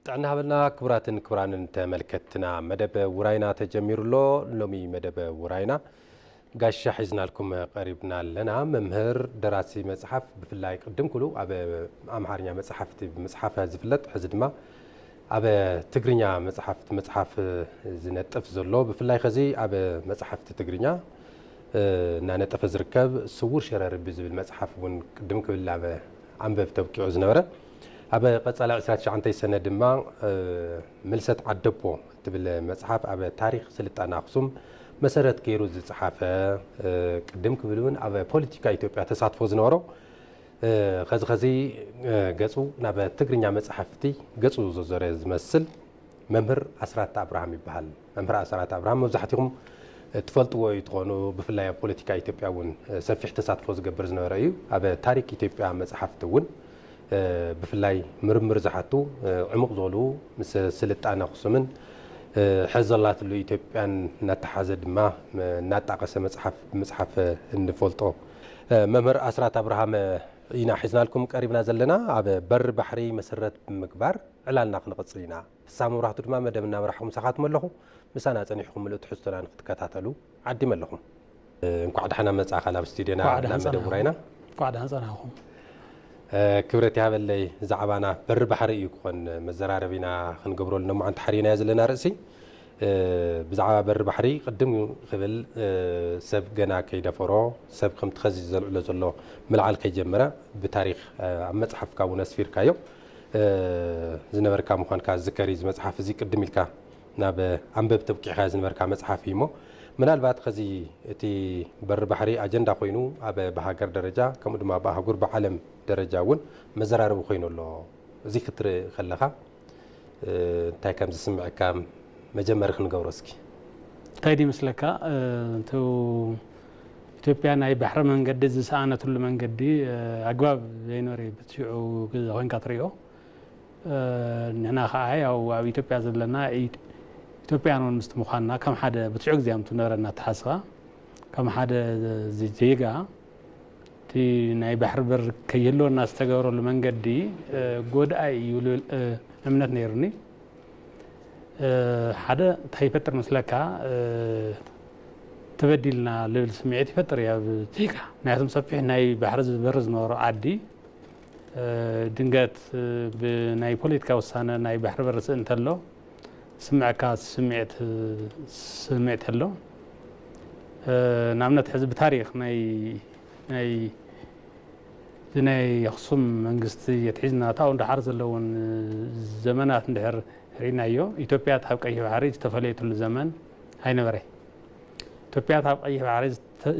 ጥዕና ሃበልና ክቡራትን ክቡራንን ተመልከትና፣ መደብ ውራይና ተጀሚሩ ኣሎ። ሎሚ መደብ ውራይና ጋሻ ሒዝናልኩም ቀሪብና ኣለና። መምህር፣ ደራሲ መጽሓፍ፣ ብፍላይ ቅድም ኩሉ ኣብ ኣምሓርኛ መጽሓፍቲ ብምጽሓፍ ዝፍለጥ፣ ሕዚ ድማ ኣብ ትግርኛ መጽሓፍቲ ምጽሓፍ ዝነጥፍ ዘሎ፣ ብፍላይ ኸዚ ኣብ መጽሓፍቲ ትግርኛ እናነጠፈ ዝርከብ ስውር ሸረርቢ ዝብል መጽሓፍ እውን ቅድም ክብል ኣብ ኣንበብ ተብቂዑ ዝነበረ፣ ኣብ ቀጻሊ ዕስራን ትሽዓተን ሰነ ድማ ምልሰት ዓደቦ እትብል መጽሓፍ ኣብ ታሪኽ ስልጣነ ኣኽሱም መሰረት ገይሩ ዝጸሓፈ፣ ቅድም ክብል እውን ኣብ ፖለቲካ ኢትዮጵያ ተሳትፎ ዝነበሮ፣ ኸዚ ኸዚ ገጹ ናብ ትግርኛ መጽሓፍቲ ገጹ ዘዞረ ዝመስል መምህር ኣስራት ኣብርሃም ይበሃል። መምህር ኣስራት ኣብርሃም መብዛሕትኹም ትፈልጥዎ እዩ ትኾኑ። ብፍላይ ኣብ ፖለቲካ ኢትዮጵያ እውን ሰፊሕ ተሳትፎ ዝገብር ዝነበረ እዩ። ኣብ ታሪክ ኢትዮጵያ መጽሓፍቲ እውን ብፍላይ ምርምር ዝሓቱ ዕሙቕ ዝበሉ ምስ ስልጣነ ኣኽሱምን ሕዚ ዘላትሉ ኢትዮጵያን እናተሓዘ ድማ እናጣቐሰ መጽሓፍ ብምጽሓፍ እንፈልጦ መምህር ኣስራት ኣብርሃም ኢና ሒዝናልኩም ቀሪብና ዘለና። ኣብ በሪ ባሕሪ መሰረት ብምግባር ዕላልና ክንቕጽል ኢና። ፍስሃ መብራህቱ ድማ መደብ እናመራሕኹ ምሳኻትኩም ኣለኹ። ምሳና ጸኒሕኩም ምሉእ ትሕዝቶና ንክትከታተሉ ዓዲመ ኣለኹ። እንኳዕ ደሓና መጻእኻ ናብ ስቱድዮና፣ እንኳዕ ደሓን ናብ መደብ ጸናሕኩም። ውራይና። እንኳዕ ደሓን ጸናሕኩም። ክብረት ይሃበለይ። ዛዕባና በሪ ባሕሪ እዩ ክኾን፣ መዘራረቢና ክንገብረሉ ነማዓንቲ ሓሪናዮ ዘለና ርእሲ። ብዛዕባ በሪ ባሕሪ ቅድም ክብል፣ ሰብ ገና ከይደፈሮ፣ ሰብ ከምቲ ኸዚ ዘልዕሎ ዘሎ ምልዓል ከይጀመረ ብታሪኽ ኣብ መጽሓፍካ እውን ኣስፊርካዮ ዝነበርካ ምዃንካ ዝዝከር እዩ። እዚ መጽሓፍ እዚ ቅድም ኢልካ ናብ ኣንበብቲ ኣብቂዕካ ዝነበርካ መጽሓፍ እዩ እሞ፣ ምናልባት ኸዚ እቲ በሪ ባሕሪ ኣጀንዳ ኮይኑ ኣብ ብሃገር ደረጃ ከምኡ ድማ ብኣህጉር ብዓለም ደረጃ እውን መዘራረቢ ኮይኑ ኣሎ። እዚ ክትርኢ ከለኻ እንታይ ከም ዝስምዐካ መጀመሪ ክንገብሮ እስኪ። እንታይ ድዩ ይመስለካ፣ እቲ ኢትዮጵያ ናይ ባሕሪ መንገዲ ዝሰኣነትሉ መንገዲ ኣግባብ ዘይነበረ እዩ። ብትሽዑ ግዜ ኮይንካ ትሪኦ። ንሕና ከዓ ያው ኣብ ኢትዮጵያ ዘለና ኢትዮጵያን እውን ምስቲ ምዃንና ከም ሓደ ብትሽዑ ግዜ እዮም ትነበረና ኣተሓስባ ከም ሓደ ዜጋ እቲ ናይ ባሕሪ በር ከይህልወና ዝተገበረሉ መንገዲ ጎድኣይ እዩ ልብል እምነት ነይሩኒ። ሓደ እንታይ ይፈጥር መስለካ፣ ተበዲልና ልብል ስምዒት ይፈጥር እዩ ኣብ ዜጋ። ምክንያቱም ሰፊሕ ናይ ባሕሪ በር ዝነበሮ ዓዲ ድንገት ብናይ ፖለቲካ ውሳነ ናይ ባሕሪ በር ስእ እንተሎ ስምዐካ ስምዒት ስምዒት ኣሎ። ንኣብነት ሕዚ ብታሪኽ ናይ ናይ ናይ ኣኽሱም መንግስቲ የትሒዝና እታ እውን ደሓር ዘለውን ዘመናት እንድሕር ርኢናዮ፣ ኢትዮጵያ ካብ ቀይሕ ባሕሪ ዝተፈለየትሉ ዘመን ኣይነበረ። ኢትዮጵያ ካብ ቀይሕ ባሕሪ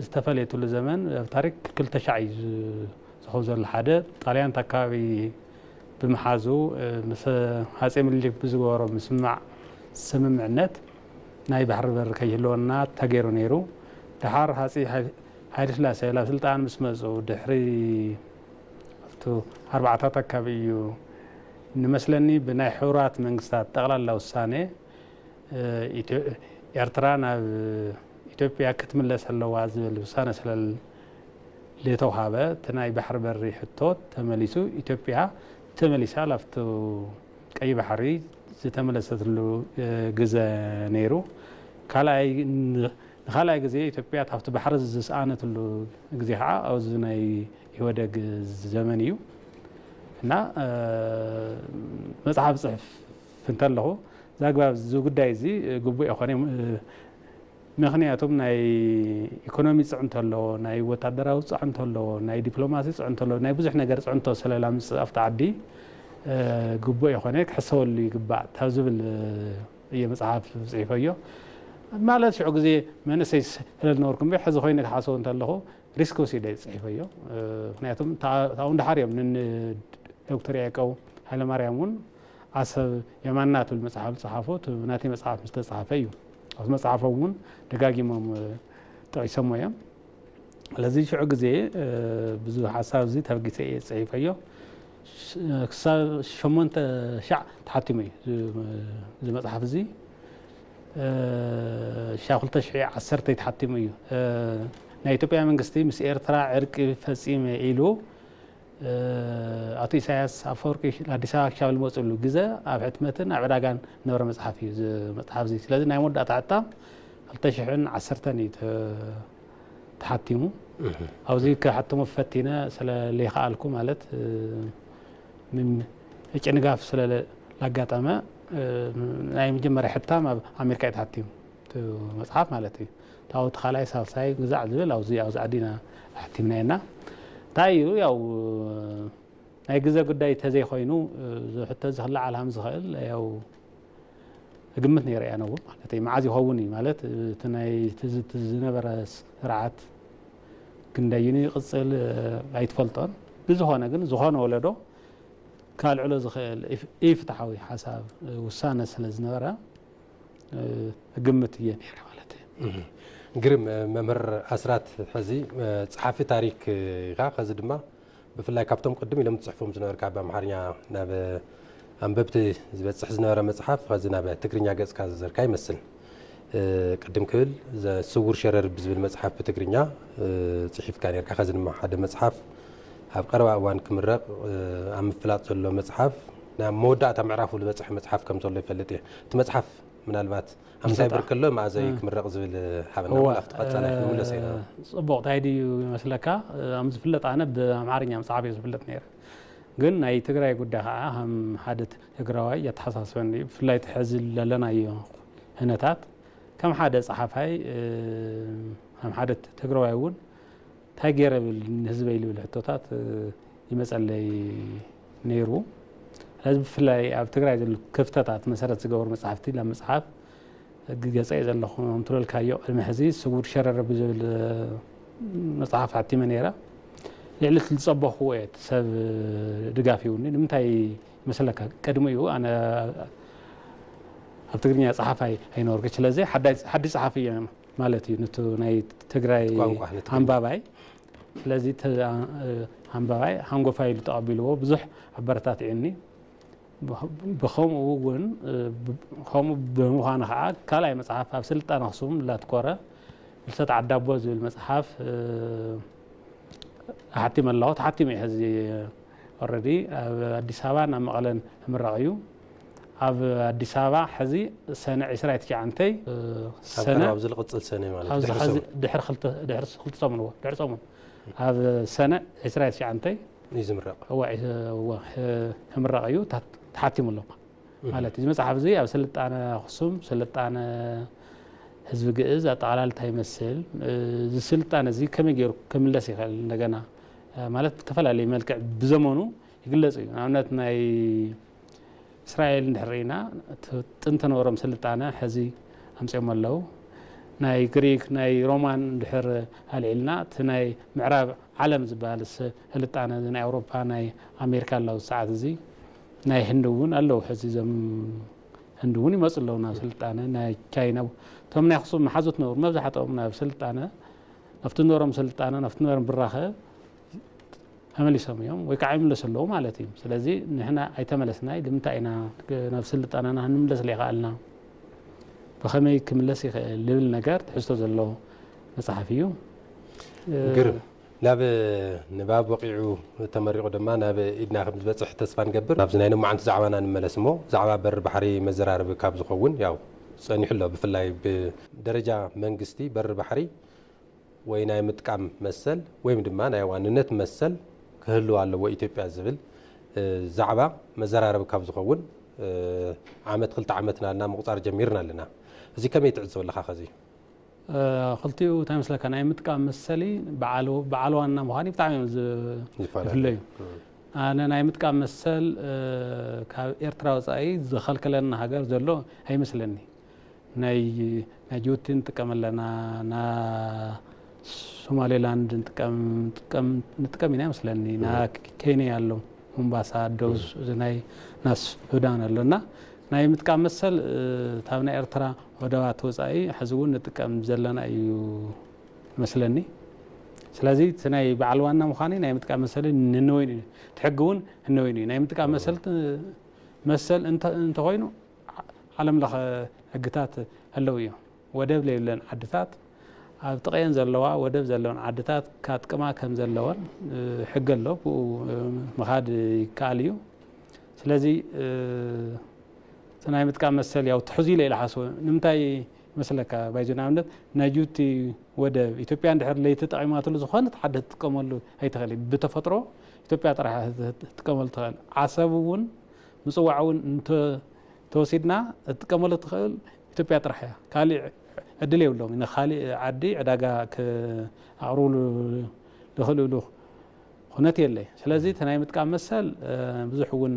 ዝተፈለየትሉ ዘመን ኣብ ታሪክ ክልተ ሻዕ እዩ ዝኸውን ዘሎ። ሓደ ጣልያን ኣካባቢ ብምሓዙ ምስ ሃፀይ ምኒልክ ብዝገበሮ ምስማዕ ስምምዕነት ናይ ባሕሪ በር ከይህልወና ተገይሩ ነይሩ። ደሓር ሃፀይ ሃይለስላሴ ናብ ስልጣን ምስ መፁ ድሕሪ ኣብቲ ኣርባዓታት ኣካባቢ እዩ ንመስለኒ ብናይ ሕቡራት መንግስታት ጠቕላላ ውሳኔ ኤርትራ ናብ ኢትዮጵያ ክትምለስ ኣለዋ ዝብል ውሳነ ስለ ዝተውሃበ እቲ ናይ ባሕሪ በሪ ሕቶ ተመሊሱ ኢትዮጵያ ተመሊሳ ላብቲ ቀይ ባሕሪ ዝተመለሰትሉ ግዘ ነይሩ። ካልኣይ ንኻልኣይ ግዜ ኢትዮጵያ ካብቲ ባሕሪ ዝሰኣነትሉ ግዜ ከዓ ኣብዚ ናይ ኢህወደግ ዘመን እዩ እና መፅሓፍ ፅሕፍ እንተለኹ ዛግባብ እዚ ጉዳይ እዚ ግቡእ ይኾነ ምክንያቱም ናይ ኢኮኖሚ ፅዕንቶ ኣለዎ፣ ናይ ወታደራዊ ፅዕንቶ ኣለዎ፣ ናይ ዲፕሎማሲ ፅዕንቶ ኣለዎ፣ ናይ ብዙሕ ነገር ፅዕንቶ ስለላምፅእ ኣብቲ ዓዲ ግቡእ ይኾነ ክሕሰበሉ ይግባእ ካብ ዝብል እየ መፅሓፍ ፅሒፈዮ። ማለት ሽዑ ግዜ መንእሰይ ስለዝነበርኩ እምበር ሕዚ ኮይነ ክሓሰቡ እንተለኹ ሪስክ ወሲደ እየ ፅሒፈዮ። ምክንያቱም ታውን ደሓር እዮም ዶክተር ያዕቀው ሃይለማርያም እውን ኣሰብ የማና ትብል መፅሓፍ ዝፀሓፎ ናተይ መፅሓፍ ምስ ተፅሓፈ እዩ። ኣብዚ መፅሓፎም እውን ደጋጊሞም ጠቂሶሞ እዮም። ስለዚ ሽዑ ግዜ ብዙ ሓሳብ እዚ ተበጊሰ እየ ፅሒፈዮ። ክሳብ ሸሞንተ ሻዕ ተሓቲሙ እዩ እዚ መፅሓፍ እዚ። ሻ ክልተ ሽሕ ዓሰርተ ተሓቲሙ እዩ። ናይ ኢትዮጵያ መንግስቲ ምስ ኤርትራ ዕርቂ ፈፂመ ኢሉ ኣቶ ኢሳያስ ኣፈወርቂ ኣዲስ ኣበባ ክሻብ ዝመፅሉ ግዘ ኣብ ሕትመትን ኣብ ዕዳጋን ዝነበረ መፅሓፍ እዩ እዚ መፅሓፍ እዚ። ስለዚ ናይ መወዳእታ ሕታም ክልተ ሽሕን ዓሰርተን እዩ ተሓቲሙ። ኣብዚ ክሓትሞ ፈቲነ ስለ ዘይከኣልኩ፣ ማለት ጭንጋፍ ስለ ላጋጠመ፣ ናይ መጀመርያ ሕታም ኣብ ኣሜሪካ እዩ ተሓቲሙ፣ እቲ መፅሓፍ ማለት እዩ። ታወቲ ካልኣይ ሳልሳይ ግዛዕ ዝብል ኣብዚ ኣብዚ ዓዲና ኣሕቲምና ኢና። እንታይ እዩ ያው ናይ ግዘ ጉዳይ ተዘይኮይኑ፣ እዚ ሕቶ እዚ ክለዓል ከም ዝኽእል ያው እግምት ነይረ እያ ነውን ማለት እዩ። መዓዝ ይኸውን እዩ ማለት እቲ ናይ እቲ ዝ- እቲ ዝነበረ ስርዓት ክንደይኑ ይቕፅል ኣይትፈልጦን። ብዝኾነ ግን ዝኾነ ወለዶ ካልዕሎ ዝኽእል ኢፍ- ኢፍትሓዊ ሓሳብ ውሳነ ስለ ዝነበረ እግምት እየ ነይረ ማለት እዩ። ግርም። መምህር ኣስራት፣ ሕዚ ጸሓፊ ታሪክ ኢኻ። ከዚ ድማ ብፍላይ ካብቶም ቅድም ኢሎም ትጽሕፎም ዝነበርካ፣ ኣብ ኣምሓርኛ ናብ ኣንበብቲ ዝበጽሕ ዝነበረ መጽሓፍ፣ ከዚ ናብ ትግርኛ ገጽካ ዘዘርካ ይመስል። ቅድም ክብል ስውር ሸረር ብዝብል መጽሓፍ ብትግርኛ ጽሒፍካ ነርካ። ከዚ ድማ ሓደ መጽሓፍ ኣብ ቀረባ እዋን ክምረቕ ኣብ ምፍላጥ ዘሎ መጽሓፍ፣ ናብ መወዳእታ ምዕራፉ ዝበጽሐ መጽሓፍ ከም ዘሎ ይፈልጥ እየ። እቲ መጽሓፍ ምናልባት ኣብ እንታይ ብር ከሎ መኣዘይ ክምረቕ ዝብል ሃበና፣ ኣብቲ ቀጻላይ ክንምለስ ኢና። ጽቡቕ። እንታይ ድዩ ይመስለካ፣ ኣብ ዝፍለጥ ኣነ ብኣምሓርኛ መጽሓፍ እየ ዝፍለጥ ነይረ። ግን ናይ ትግራይ ጉዳይ ከዓ ከም ሓደ ትግራዋይ የተሓሳስበኒ እዩ። ብፍላይ እቲ ሕዚ ዘለናዮ ህነታት ከም ሓደ ጸሓፋይ፣ ከም ሓደ ትግራዋይ እውን እንታይ ገይረ ብል ንህዝበይ ልብል ሕቶታት ይመፀለይ ነይሩ። ስለዚ ብፍላይ ኣብ ትግራይ ዘለዉ ክፍተታት መሰረት ዝገበሩ መፅሓፍቲ ናብ ምፅሓፍ ገፀ እየ ዘለኹ። ከምትበልካዮ ቅድሚ ሕዚ ስውር ሸረር ብዝብል መፅሓፍ ሓቲመ ነይረ። ልዕሊ እቲ ዝፀበኽዎ እየ፣ እቲ ሰብ ድጋፍ ይውኒ። ንምንታይ ይመስለካ? ቅድሚኡ ኣነ ኣብ ትግርኛ ፀሓፋይ ኣይነበርኩ። ስለዚ ሓዳይ- ሓድሽ ፀሓፊ እየ ማለት እዩ። ንቱ ናይ ትግራይ ቋንቋ ንትግርኛ። ኣንባባይ፣ ስለዚ ተ- ኣንባባይ ሓንጎፋይ ኢሉ ተቐቢልዎ፣ ብዙሕ ኣበረታትዕኒ። ብኸ- ብኸምኡ እውን ብ- ከምኡ ብምዃኑ ከዓ ካልኣይ መፅሓፍ ኣብ ስልጣነ ኣኽሱም ላትኮረ ፍልሰት ዓዳቦ ዝብል መፅሓፍ ኣሓቲመ ኣለኹ። ተሓቲሙ እዩ ሕዚ ኦረዲ ኣብ ኣዲስ ኣበባን ኣብ መቐለን ክምረቕ እዩ። ኣብ ኣዲስ ኣበባ ሕዚ ሰነ ዕስራን ትሽዓተን፣ ሰነ ኣብዚ ዝቕፅል ሰነ ማለት ኣብዚ ድሕሪ ሰሙን። ድሕሪ ክልተ ሰሙን፣ እዎ፣ ድሕሪ ሰሙን ኣብ ሰነ ዕስራን ትሽዓተን እዩ ዝምረቕ። እዋ፣ እዋ፣ ክምረቕ እዩ፣ ተሓቲሙ ኣሎ ማለት እዩ። እዚ መፅሓፍ እዚ ኣብ ስልጣነ ኣኽሱም፣ ስልጣነ ህዝቢ ግእዝ ኣጠቓላሊ እንታይ ይመስል፣ እዚ ስልጣነ እዚ ከመይ ገይሩ ክምለስ ይኽእል፣ እንደገና ማለት ብተፈላለየ መልክዕ ብዘመኑ ይግለፅ እዩ። ንኣብነት ናይ እስራኤል እንድሕር ርኢና፣ እቲ ጥንቲ ነበሮም ስልጣነ ሕዚ ኣምፅኦም ኣለዉ። ናይ ግሪክ፣ ናይ ሮማን እንድሕር ኣልዒልና፣ እቲ ናይ ምዕራብ ዓለም ዝበሃል ስልጣነ፣ ናይ ኣውሮፓ፣ ናይ ኣሜሪካ ኣለዉ ሰዓት እዚ። ናይ ህንዲ እውን ኣለዉ። ሕዚ እዞም ህንዲ እውን ይመፁ ኣለዉ ናብ ስልጣነ። ናይ ቻይና፣ እቶም ናይ ኣኽሱም መሓዙት ነበሩ፣ መብዛሕትኦም ናብ ስልጣነ፣ ናብቲ ነበሮም ስልጣነ፣ ናብቲ ነበሮም ብራኸ ተመሊሶም እዮም ወይ ከዓ ይምለሱ ኣለዉ ማለት እዩ። ስለዚ ንሕና ኣይተመለስናይ፣ ንምንታይ ኢና ናብ ስልጣነና ክንምለስ ዘይከኣልና? ብኸመይ ክምለስ ይኽእል ዝብል ነገር ትሕዝቶ ዘለዎ መፅሓፍ እዩ። ግርም። ናብ ንባብ ወቂዑ ተመሪቑ ድማ ናብ ኢድና ከም ዝበፅሕ ተስፋ ንገብር። ናብዚ ናይ ሎማዓንቲ ዛዕባና ንመለስ እሞ፣ ዛዕባ በሪ ባሕሪ መዘራረቢ ካብ ዝኸውን ያው ጸኒሑ ኣሎ። ብፍላይ ብደረጃ መንግስቲ በሪ ባሕሪ ወይ ናይ ምጥቃም መሰል ወይም ድማ ናይ ዋንነት መሰል ክህልዋ ኣለዎ ኢትዮጵያ ዝብል እ፣ ዛዕባ መዘራረቢ ካብ ዝኸውን እ፣ ዓመት ክልተ ዓመት ናልና ምቑፃር ጀሚርና ኣለና። እዚ ከመይ ትዕዘቦ ኣለኻ? ከዚ ክልቲኡ እንታይ መስለካ፣ ናይ ምጥቃም መሰሊ በዓል በዓል ዋና ምዃን ብጣዕሚ እዮም ዝ- ይፈላለዩ። ይፍለዩ። ኣነ ናይ ምጥቃም መሰል እ፣ ካብ ኤርትራ ወፃኢ ዝኸልክለና ሃገር ዘሎ ኣይመስለኒ። ናይ ናይ ጅቡቲ ንጥቀም ኣለና፣ ና ሶማሌላንድ ንጥቀም ንጥቀም ንጥቀም ኢና ይመስለኒ፣ ና ኬንያ ኣሎ፣ ሞምባሳ፣ ደቡብ ሱ- እዚ ናይ ና ሱዳን ኣሎ። እና ናይ ምጥቃም መሰል እ፣ ታብ ናይ ኤርትራ ወደባት ወፃኢ ሕዚ እውን ንጥቀም ዘለና እዩ ይመስለኒ። ስለዚ እቲ ናይ በዓል ዋና ምዃነይ ናይ ምጥቃም መሰል ንነወይኑ እዩ፣ እቲ ሕጊ እውን ንነወይኑ እዩ። ናይ ምጥቃም መሰል መሰል እንተ- እንተኾይኑ ዓለም ለኸ ሕግታት ኣለዉ እዮም። ወደብ ለይብለን ዓድታት ኣብ ጥቐየን ዘለዋ ወደብ ዘለወን ዓድታት ካጥቅማ ከም ዘለወን ሕጊ ኣሎ። ብኡ ምኻድ ይከኣል እዩ። ስለዚ እቲ ናይ ምጥቃም መሰል ያው ትሕዙ ኢለ ኢለ ሓስቦ። ንምንታይ ይመስለካ ባይዞ? ንኣብነት ናይ ጅቡቲ ወደብ ኢትዮጵያ እንድሕር ለይተጠቒማትሉ ዝኾነት ዓዲ ትጥቀመሉ ኣይትኽእል። ብተፈጥሮ ኢትዮጵያ ጥራሕ ትጥቀመሉ ትኽእል። ዓሰብ እውን ምጽዋዕ እውን እንተ ተወሲድና ትጥቀመሉ ትኽእል ኢትዮጵያ ጥራሕ እያ። ካሊእ ዕድል የብሎም። ንኻሊእ ዓዲ ዕዳጋ ክኣቕርብሉ ዝኽእልሉ ኩነት የለይ። ስለዚ እቲ ናይ ምጥቃም መሰል ብዙሕ እውን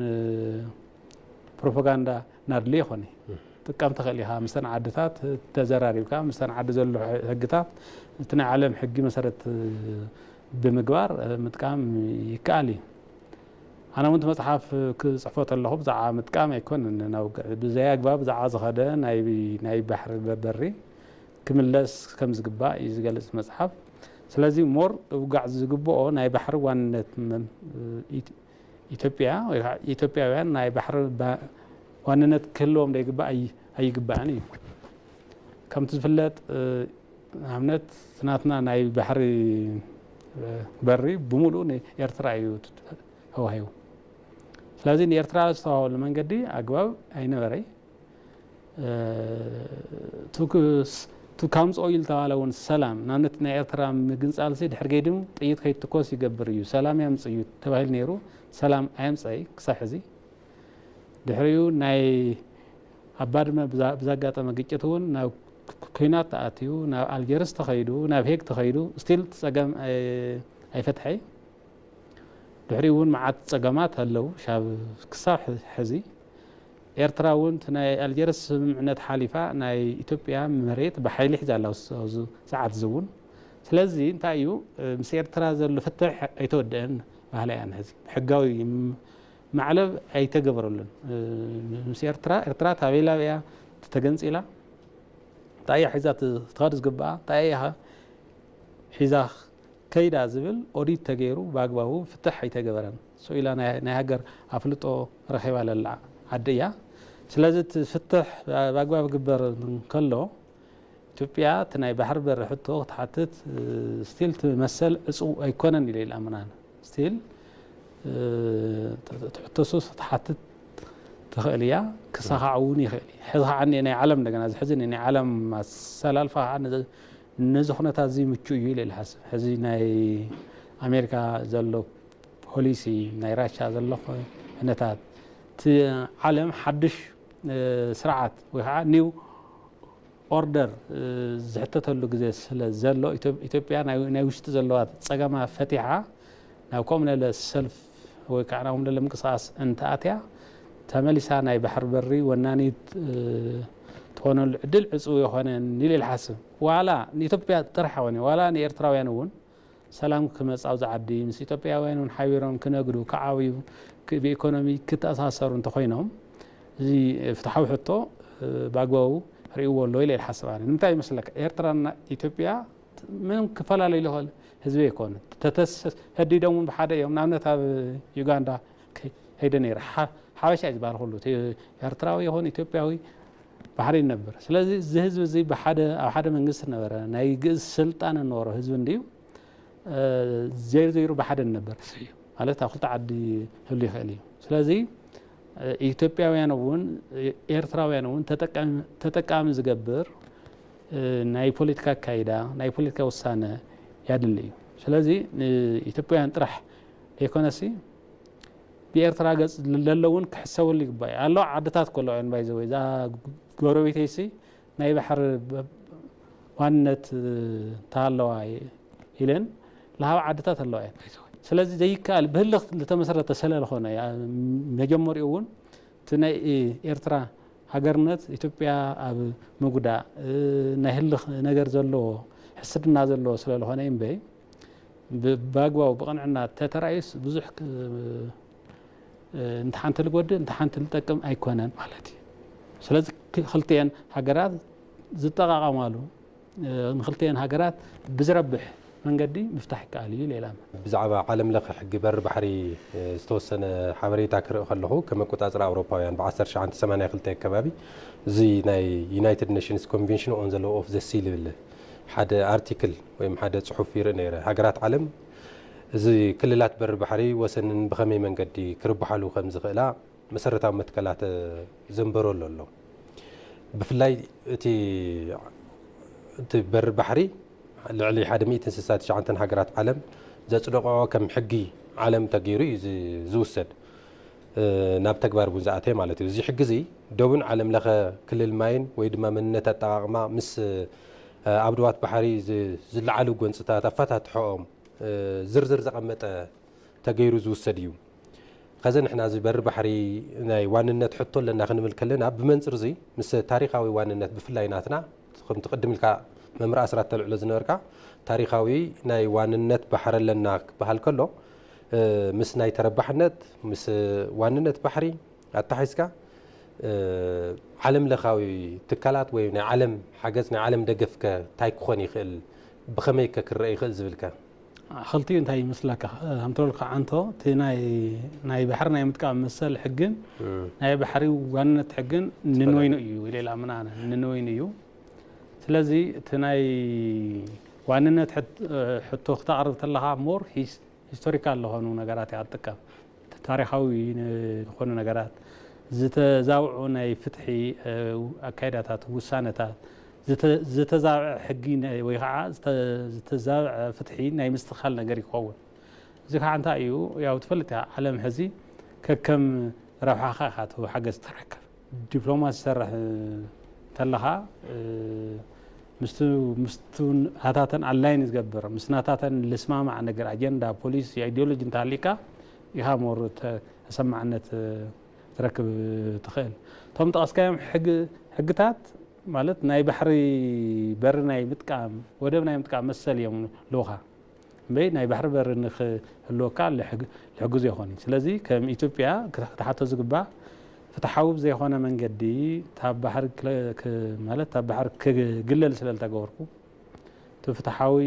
ፕሮፓጋንዳ እናድሊ ይኾነ። ጥቀም ትኽእል ኢኻ። ምስተን ዓድታት ተዘራሪብካ፣ ምስተን ዓዲ ዘሎ ሕግታት፣ እቲ ናይ ዓለም ሕጊ መሰረት ብምግባር ምጥቃም ይከኣል እዩ። ኣነ እውን እቲ መጽሓፍ ክጽሕፎ ተለኹ ብዛዕባ ምጥቃም ኣይኮነን። ናብ ብዘይ ኣግባብ ብዛዕባ ዝኸደ ናይ፣ ናይ ባሕሪ በሪ ክምለስ ከም ዝግባእ እዩ ዝገልጽ መጽሓፍ። ስለዚ ሞር ውጋዕ ዝግብኦ ናይ ባሕሪ ዋንነት መ-፣ ኢት-፣ ኢትዮጵያ ወይ ከዓ ኢትዮጵያውያን ናይ ባሕሪ ባ-፣ ዋንነት ክህልዎም ዘይግባእ ኣይ-፣ ኣይግባእን እዩ። ከምቲ ዝፍለጥ፣ እ፣ ንኣብነት ናትና ናይ ባሕሪ፣ እ፣ በሪ ብምሉእ ንኤርትራ እዩ ተዋሂቡ። ስለዚ ንኤርትራ ዝተዋህበሉ መንገዲ ኣግባብ ኣይነበረይ። እ፣ ቱ ክስ-፣ ቱ ካምጽኦ ኢሉ ተባለ እውን ሰላም፣ ንኣብነት ናይ ኤርትራ ምግንጻልሲ ድሕሪ ገይድም ጥይት ከይትኮስ ይገብር እዩ፣ ሰላም ያምጽእ እዩ ተባሂሉ ነይሩ። ሰላም ኣየምጸይ ክሳብ ሕዚ። ድሕሪኡ ናይ ኣብ ባድመ ብዛ-፣ ብዛጋጠመ ግጭት እውን ናብ ክ-፣ ክ-፣ ኲናት ተኣትዩ፣ ናብ ኣልጀርስ ተኸይዱ፣ ናብ ሄግ ተኸይዱ፣ ስቲል እቲ ጸገም ኣይ-፣ ኣይፈትሐይ። ድሕሪኡ እውን መዓት ጸገማት ኣለዉ። ሻብ ክሳብ ሕ-፣ ሕዚ ኤርትራ እውን እቲ ናይ ኣልጀርስ ስምምዕነት ሓሊፋ ናይ ኢትዮጵያ መሬት ብሓይሊ ሒዛ ኣላ። ኣብዚ ሰዓት እዚ እውን። ስለዚ እንታይ እዩ፣ ምስ ኤርትራ ዘሎ ፍትሕ ኣይተወደአን ባህላ እያ። ሕዚ ሕጋዊ ም-፣ ማዕለብ ኣይተገበረሉን። ምስ ኤርትራ፣ ኤርትራ ታበይ ላበያ ተገንጺላ፣ እንታይ እያ ሒዛ ት-፣ ትኸድ ዝግባኣ፣ እንታይ እያ ሒዛ ከይዳ ዝብል ኦዲት ተገይሩ ብኣግባቡ ፍትሕ ኣይተገበረን። ስኢላ ናይ፣ ናይ ሃገር ኣፍልጦ ረኺባ ለላ ዓዲ እያ። ስለዚ እቲ ፍትሕ ብኣግባብ ክግበር እንከሎ፣ ኢትዮጵያ እቲ ናይ ባሕሪ በሪ ሕቶ ክትሓትት፣ እ፣ ስቲል እቲ መሰል ዕጹው ኣይኮነን ኢለ ይልኣምን ኣነ። ስቲል፣ እ፣ ት-፣ ትሕተሱስ ክትሓትት ትኽእል እያ፣ ክሳኻዕ እውን ይኽእል እዩ። ሕዚ ከዓ እኒ ናይ ዓለም እንደገና፣ እዚ ሕዚ እኒ ናይ ዓለም ኣሰላልፋ ከዓ ነዚ፣ ነዚ ኩነታት እዚ ምቹእ እዩ ኢለ ይሓስብ። ሕዚ ናይ ኣሜሪካ ዘሎ ፖሊሲ፣ ናይ ራሻ ዘሎ ኩነታት፣ እቲ ዓለም ሓድሽ፣ እ፣ ስርዓት ወይ ከዓ ኒው ኦርደር፣ እ፣ ዝሕተተሉ ግዜ ስለ ዘሎ፣ ኢትዮ-፣ ኢትዮጵያ ናይ፣ ናይ ውሽጢ ዘለዋ ጸገማ ፈቲሓ ናብ ከምኡ ለለ ሰልፍ ወይ ከዓ ናብ ከምኡ ለለ ምንቅስቓስ እንተኣትያ፣ ተመሊሳ ናይ ባሕሪ በሪ ወናኒት፣ እ፣ ትኾነሉ ዕድል ዕጹው ይኾነን ኢለ ይሓስብ። ዋላ ንኢትዮጵያ ጥራሕ ኣይኮነን፣ ዋላ ንኤርትራውያን እውን ሰላም ክመጽእ ኣብዚ ዓዲ፣ ምስ ኢትዮጵያውያን እውን ሓቢሮም ክነግዱ፣ ክዓብዩ፣ ክ-፣ ብኢኮኖሚ ክተኣሳሰሩ እንተኾይኖም፣ እዚ ፍትሓዊ ሕቶ፣ እ፣ ብኣግባቡ ርእይዎ ኣሎ ኢለ ይሓስብ ኣነ። ንምንታይ ይመስለካ? ኤርትራና ኢትዮጵያ ምንም ክፈላለዩ ዝኽእል ህዝቢ ኣይኮኑን። ተተሰዲዶም እውን ብሓደ እዮም። ንኣብነት ኣብ ዩጋንዳ ከ-፣ ከይደ ነይረ። ሓ-፣ ሓበሻ እዩ ዝበሃል ኩሉ። እቲ ኤርትራዊ ይኹን ኢትዮጵያዊ ብሓደ ይነብር። ስለዚ እዚ ህዝቢ እዚ ብሓደ፣ ኣብ ሓደ መንግስቲ ነበረ፣ ናይ ግእዝ ስልጣን ነበሮ ህዝቢ እንድዩ። እ፣ ዜሩ ዜሩ ብሓደ ንነበር ህዝቢ እዩ። ማለት ኣብ ክልተ ዓዲ ክህሉ ይኽእል እዩ። ስለዚ፣ እ፣ ኢትዮጵያውያን እውን፣ እ፣ ኤርትራውያን እውን ተጠቃሚ፣ ተጠቃሚ ዝገብር፣ እ፣ ናይ ፖለቲካ ኣካይዳ፣ ናይ ፖለቲካ ውሳነ ያድሊ እዩ። ስለዚ ንኢትዮጵያውያን ጥራሕ ዘይኮነሲ ብኤርትራ ገጽ ለሎ እውን ክሕሰበሉ ይግባእ እዩ። ኣለዋ ዓድታት ከለዋ እየን ባይዘወይ፣ እዛ ጎረቤተይሲ ናይ ባሕሪ ብ-፣ ዋንነት ተሃለዋ ኢለን ለሃባ ዓድታት ኣለዋ እየን። ስለዚ ዘይከኣል ብህልኽ ዝተመሰረተ ስለዝኾነ እያ። መጀመሪኡ እውን እቲ ናይ ኤርትራ ሃገርነት ኢትዮጵያ ኣብ ምጉዳእ፣ እ፣ ናይ ህልኽ ነገር ዘለዎ፣ ሕስድና ዘለዎ ስለዝኾነ እዩ እምበይ፣ ብ-፣ ብኣግባቡ ብቕንዕና ተተራእዩስ ብዙሕ ክ-፣ እ፣ እንተ ሓንቲ ልጎድእ፣ እንተ ሓንቲ ልጠቅም ኣይኮነን ማለት እዩ። ስለዚ ክ-፣ ክልቲኤን ሃገራት ዝጠቓቐማሉ፣ እ፣ ንክልቲኤን ሃገራት ብዝረብሕ መንገዲ ምፍታሕ ይከኣል እዩ ኢለ እኣምን። ብዛዕባ ዓለም ለኸ ሕጊ በሪ ባሕሪ፣ እ፣ ዝተወሰነ ሓበሬታ ክርኢ ከለኹ፣ ከም ኣቆጻጽራ ኣውሮፓውያን ብ ዓሰርተ ትሽዓተ ሰማንያ ክልተ ኣከባቢ፣ እዚ ናይ ዩናይትድ ኔሽንስ ኮንቬንሽን ኦን ዘ ሎው ኦፍ ዘ ሲ ዝብል ሓደ ኣርቲክል ወይም ሓደ ጽሑፍ ይርኢ ነይረ። ሃገራት ዓለም እዚ ክልላት በሪ ባሕሪ ወሰንን ብኸመይ መንገዲ ክርብሓሉ ከም ዝኽእላ መሰረታዊ መትከላት ዘንበረሉ ኣሎ። ብፍላይ እቲ እቲ በሪ ባሕሪ ልዕሊ ሓደ ሚእትን ስሳን ትሽዓተን ሃገራት ዓለም ዘጽደቕኦ ከም ሕጊ ዓለም ተገይሩ እዩ ዝ- ዝውሰድ፣ ናብ ተግባር እውን ዝኣተየ ማለት እዩ። እዚ ሕጊ እዚ ደቡን ዓለም ለኸ ክልል ማይን ወይ ድማ መንነት ኣጠቓቕማ ምስ ኣብ ደዋት ባሕሪ ዝ- ዝለዓሉ ጎንፅታት ኣፈታትሖኦም ዝርዝር ዘቐመጠ ተገይሩ ዝውሰድ እዩ። ከዚ ንሕና እዚ በሪ ባሕሪ ናይ ዋንነት ሕቶ ኣለና ክንብል ከለና፣ ብመንፅር እዚ ምስ ታሪኻዊ ዋንነት ብፍላይ ናትና ከምቲ ቅድም ኢልካ መምርእ ኣስራት ተልዕሎ ዝነበርካ ታሪኻዊ ናይ ዋንነት ባሕሪ ኣለና ክበሃል ከሎ፣ ምስ ናይ ተረባሕነት ምስ ዋንነት ባሕሪ ኣተሓሒዝካ ዓለም ለኻዊ ትካላት ወይ ናይ ዓለም ሓገዝ ናይ ዓለም ደገፍከ እንታይ ክኾን ይኽእል፣ ብኸመይከ ክረአ ይኽእል ዝብልከ? ክልቲኡ እንታይ ይመስለካ? ከምትበልካ ዓንቶ እቲ ናይ ናይ ባሕሪ ናይ ምጥቃም መሰል ሕግን ናይ ባሕሪ ዋንነት ሕግን ንንወይኑ እዩ ኢለ ኢላ ምናነ ንንወይኑ እዩ። ስለዚ እቲ ናይ ዋንነት ሕቶ ክተቕርብ ተለኻ ሞር ሂስቶሪካል ዝኾኑ ነገራት እያ ትጥቀም። ታሪኻዊ ዝኾኑ ነገራት ዝተዛብዑ ናይ ፍትሒ ኣካይዳታት፣ ውሳነታት፣ ዝተዛብዐ ሕጊ ወይ ከዓ ዝተዛብዐ ፍትሒ ናይ ምስትኻል ነገር ይኸውን። እዚ ከዓ እንታይ እዩ? ያው ትፈልጥ እያ ዓለም ሕዚ ከከም ረብሓኻ ኢኻ እቲ ሓገዝ ትረክብ። ዲፕሎማሲ ትሰርሕ እንተለኻ ምስቱ ምስቱ ናታተን ኣላይን ዝገብር ምስ ናታተን ልስማማዕ ነገር ኣጀንዳ፣ ፖሊሲ፣ ኣይዲዮሎጂ እንተሃሊካ ኢኻ ሞር ተሰማዕነት ትረክብ ትኽእል። እቶም ጠቐስካዮም ሕግታት ማለት ናይ ባሕሪ በሪ ናይ ምጥቃም ወደብ ናይ ምጥቃም መሰል እዮም ኣለውኻ። እምበይ ናይ ባሕሪ በሪ ንክህልወካ ልሕግዞ ይኾን እዩ። ስለዚ ከም ኢትዮጵያ ክትሓቶ ዝግባእ ፍትሓዊ ብዘይኮነ መንገዲ ታብ ባሕሪ ማለት ታብ ባሕሪ ክግለል ስለልተገበርኩ እቲ ፍትሓዊ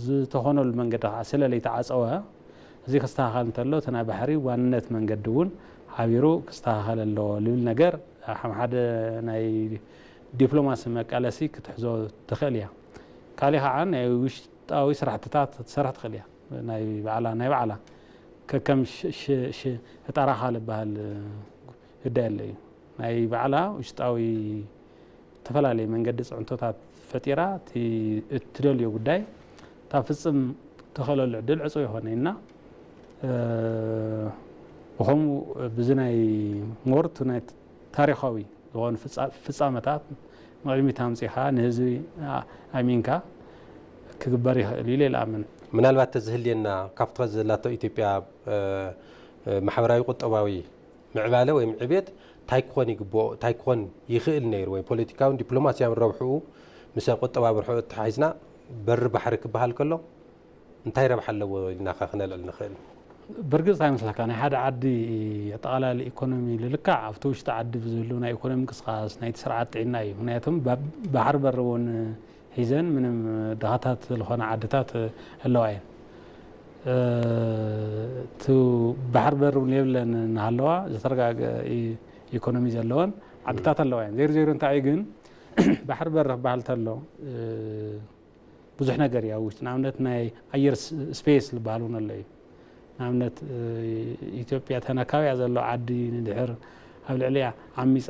ዝተኾነሉ መንገዲ ከዓ ስለለይተዓፀወ እዚ ክስተኻኸል እንተሎ እቲ ናይ ባሕሪ ዋንነት መንገዲ እውን ሓቢሩ ክስተኻኸል ኣለዎ ልብል ነገር ሓምሓደ ናይ ዲፕሎማሲ መቃለሲ ክትሕዞ ትኽእል እያ። ካሊእ ከዓ ናይ ውሽጣዊ ስራሕትታት ክትሰርሕ ትኽእል እያ። ናይ ባዕላ ናይ ባዕላ ከከም ህጠራኻ ዝበሃል ህደ ኣሎ እዩ። ናይ ባዕላ ውሽጣዊ ዝተፈላለየ መንገዲ ፅዕንቶታት ፈጢራ እቲ እትደልዮ ጉዳይ እታ ፍፅም ተኸለሉ ዕድል ዕፁ ይኾነ እና ብኸምኡ ብዚ ናይ ሞርቱ ናይ ታሪኻዊ ዝኾኑ ፍፃመታት ንቕድሚት ኣምፂኻ ንህዝቢ ኣሚንካ ክግበር ይኽእል ኢለ ይልኣምን። ምናልባት ተዝህልየና ካብቲ ዘላቶ ኢትዮጵያ ማሕበራዊ ቁጠባዊ ምዕባለ ወይ ዕብየት እንታይ ክኾን ይግብኦ እንታይ ክኾን ይኽእል ነይሩ ወይ ፖለቲካውን ዲፕሎማሲያውን ረብሕኡ ምስ ቁጠባዊ ረብሕኡ ተተሓሒዝና በሪ ባሕሪ ክበሃል ከሎ እንታይ ረብሓ ኣለዎ ኢልና ከ ክነልዕል ንኽእል? ብርግፅ እንታይ ይመስለካ ናይ ሓደ ዓዲ ኣጠቓላሊ ኢኮኖሚ ልልካዕ ኣብቲ ውሽጢ ዓዲ ብዝህሉ ናይ ኢኮኖሚ ምንቅስቃስ ናይቲ ስርዓት ጥዒና እዩ። ምክንያቱም ባሕሪ በሪ እውን ሒዘን ምንም ድኻታት ዝኾነ ዓድታት ኣለዋ እየን። እቲ ባሕሪ በሪ እውን የብለን እናሃለዋ ዝተረጋገ ኢኮኖሚ ዘለወን ዓድታት ኣለዋ እየን። ዜሮ ዜሮ እንታይ እዩ ግን ባሕሪ በሪ ክበሃል ተሎ ብዙሕ ነገር እዩ ኣብ ውሽጢ ንኣብነት ናይ ኣየር ስፔስ ዝበሃል እውን ኣሎ እዩ። ንኣብነት ኢትዮጵያ ተነካቢያ ዘሎ ዓዲ ንድሕር ኣብ ልዕሊያ ዓሚፀ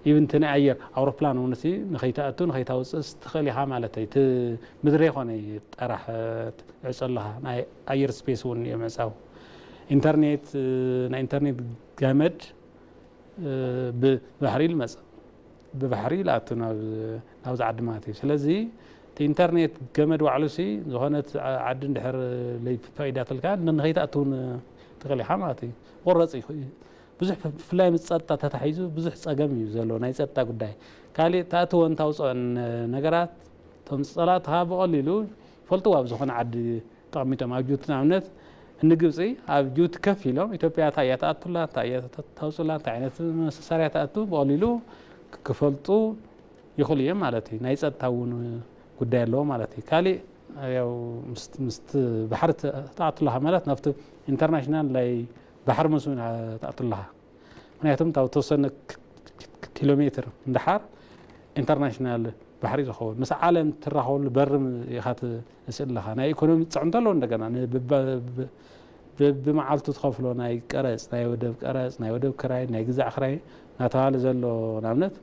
ኢቭን እቲ ናይ ኣየር ኣውሮፕላን እውን ንኸይተኣቱ ንኸይታውፅእ ትኽእል ኢኻ ማለት እዩ። እቲ ምድሪ ይኮነ ጠራሕ ዕፀ ኣለኻ ናይ ኣየር ስፔስ እውን እዩ ምዕፃው። ኢንተርኔት ናይ ኢንተርኔት ገመድ ብባሕሪ ይመፅእ ብባሕሪ ይኣቱ ናብዚ ዓዲ ማለት እዩ። ስለዚ እቲ ኢንተርኔት ገመድ ባዕሉ ሲ ዝኾነት ዓዲ እንድሕር ለይፈቂዳትልካ ንኸይትኣትውን ትኽእል ኢኻ ማለት እዩ። ቆረፅ እዩ። ብዙሕ ብፍላይ ምስ ፀጥታ ተታሒዙ ብዙሕ ፀገም እዩ ዘሎ ናይ ፀጥታ ጉዳይ። ካሊእ ተኣትወን ታውፅኦን ነገራት እቶም ፀላእትኻ ብቐሊሉ ይፈልጥዎ ኣብ ዝኾነ ዓዲ ጠቕሚጦም ኣብ ጅቡቲ ንኣብነት እኒ ግብፂ ኣብ ጅቡቲ ከፍ ኢሎም ኢትዮጵያ እንታይ እያ ትኣቱላ እንታይ እያ ተውፅላ እንታይ ዓይነት መሳርያ ትኣቱ ብቐሊሉ ክፈልጡ ይኽእሉ እዮም ማለት እዩ። ናይ ፀጥታ እውን ጉዳይ ኣለዎ ማለት እዩ። ካሊእ ያው ምስቲ ባሕሪ ትኣቱላ ማለት ናብቲ ኢንተርናሽናል ናይ ባሕሪ መስመር ትኣቱላ ምክንያቱም እታ ተወሰነ ኪሎ ሜትር እንዳሓር ኢንተርናሽናል ባሕሪ ዝኸውን፣ ምስ ዓለም ትራኸበሉ በር ኢኻ ትስእል ኣለኻ። ናይ ኢኮኖሚ ፅዕንቶ ኣለዎ። እንደገና ን-፣ ብ-፣ ብ-፣ ብ-፣ ብመዓልቱ ትኸፍሎ ናይ ቀረፅ፣ ናይ ወደብ ቀረፅ፣ ናይ ወደብ ክራይ፣ ናይ ግዛዕ ክራይ እናተባሃለ ዘሎ፣ ንኣብነት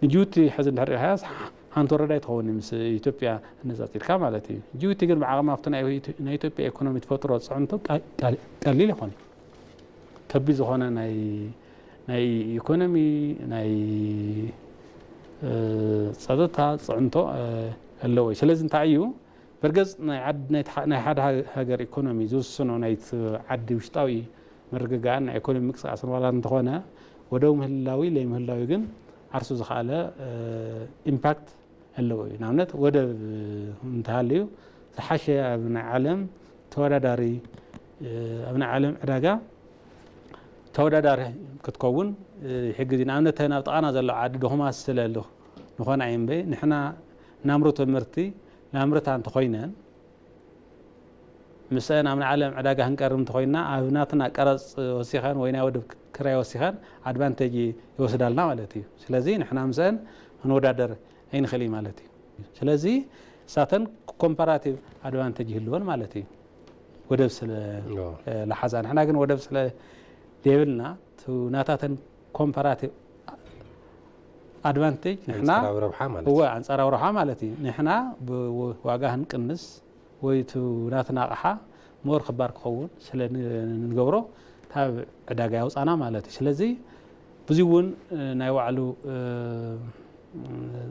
ንጅቡቲ ሕዚ እንድሕር ኢልካያ ሓንቲ ወረዳ ኣይትኸውን ምስ ኢትዮጵያ እነፃፂርካ ማለት እዩ። ጅቡቲ ግን ብዓቕማ ኣብቲ ናይ ኢትዮ-፣ ናይ ኢትዮጵያ ኢኮኖሚ ትፈጥሮ ፅዕንቶ ቀ-፣ ቀ-፣ ቀሊል ይኾን። ከቢድ ዝኾነ ናይ፣ ናይ ኢኮኖሚ፣ ናይ፣ እ፣ ጸጥታ ጽዕንቶ፣ እ፣ ኣለዎ እዩ። ስለዚ እንታይ እዩ? በርገጽ ናይ ዓድ-፣ ናይ ትሓ-፣ ናይ ሓደ ሃ-፣ ሃገር ኢኮኖሚ ዝውስኖ ናይቲ ዓዲ ውሽጣዊ ምርግጋእን ናይ ኢኮኖሚ ምንቅስቃስን ዋላ እንተኾነ፣ ወደብ ምህላዊ ለይምህላዊ ግን ዓርሱ ዝኸኣለ፣ እ፣ ኢምፓክት ኣለዎ እዩ። ንኣብነት ወደብ እንተሃልዩ ዝሓሸ ኣብ ናይ ዓለም ተወዳዳሪ፣ እ፣ ኣብ ናይ ዓለም ዕዳጋ ተወዳዳሪ ክትከውን፣ እ፣ ይሕግዝ እዩ። ንኣብነት እተን ኣብ ጥቓና ዘለዋ ዓዲ ድኹማት ስለ ል-፣ ንኾና እዩ እምበይ፣ ንሕና እናምርቶ ምህርቲ ላምርታ እንተኾይነን፣ ምስአን ኣብ ናይ ዓለም ዕዳጋ ክንቀርብ እንተኾይንና፣ ኣብ ናትና ቀረጽ ወሲኸን ወይ ናይ ወደብ ክራይ ወሲኸን ኣድቫንቴጅ ይወስዳልና ማለት እዩ። ስለዚ ንሕና ምስአን ክንወዳደር ኣይንኽእል እዩ ማለት እዩ። ስለዚ እሳተን ኮምፓራቲቭ ኣድቫንቴጅ ይህልወን ማለት እዩ። ወደብ ስለ፣ ኦ። እ፣ ለሓዛ። ንሕና ግን ወደብ ስለ ዘይብልና፣ እቲ ናታተን ኮምፓራቲቭ ኣድቫንቴጅ ንሕና ኣንጻራዊ ረብሓ ማለት እወ፣ እዩ። ኣንጻራዊ ረብሓ ማለት እዩ። ንሕና ብዋጋ ክንቅንስ ወይ እቲ ናትና ኣቕሓ ሞር ክባር ክኸውን ስለ ን-፣ ንገብሮ፣ ካብ ዕዳጋ ያውጻና ማለት እዩ። ስለዚ ብዙ እውን፣ እ፣ ናይ ባዕሉ፣ እ፣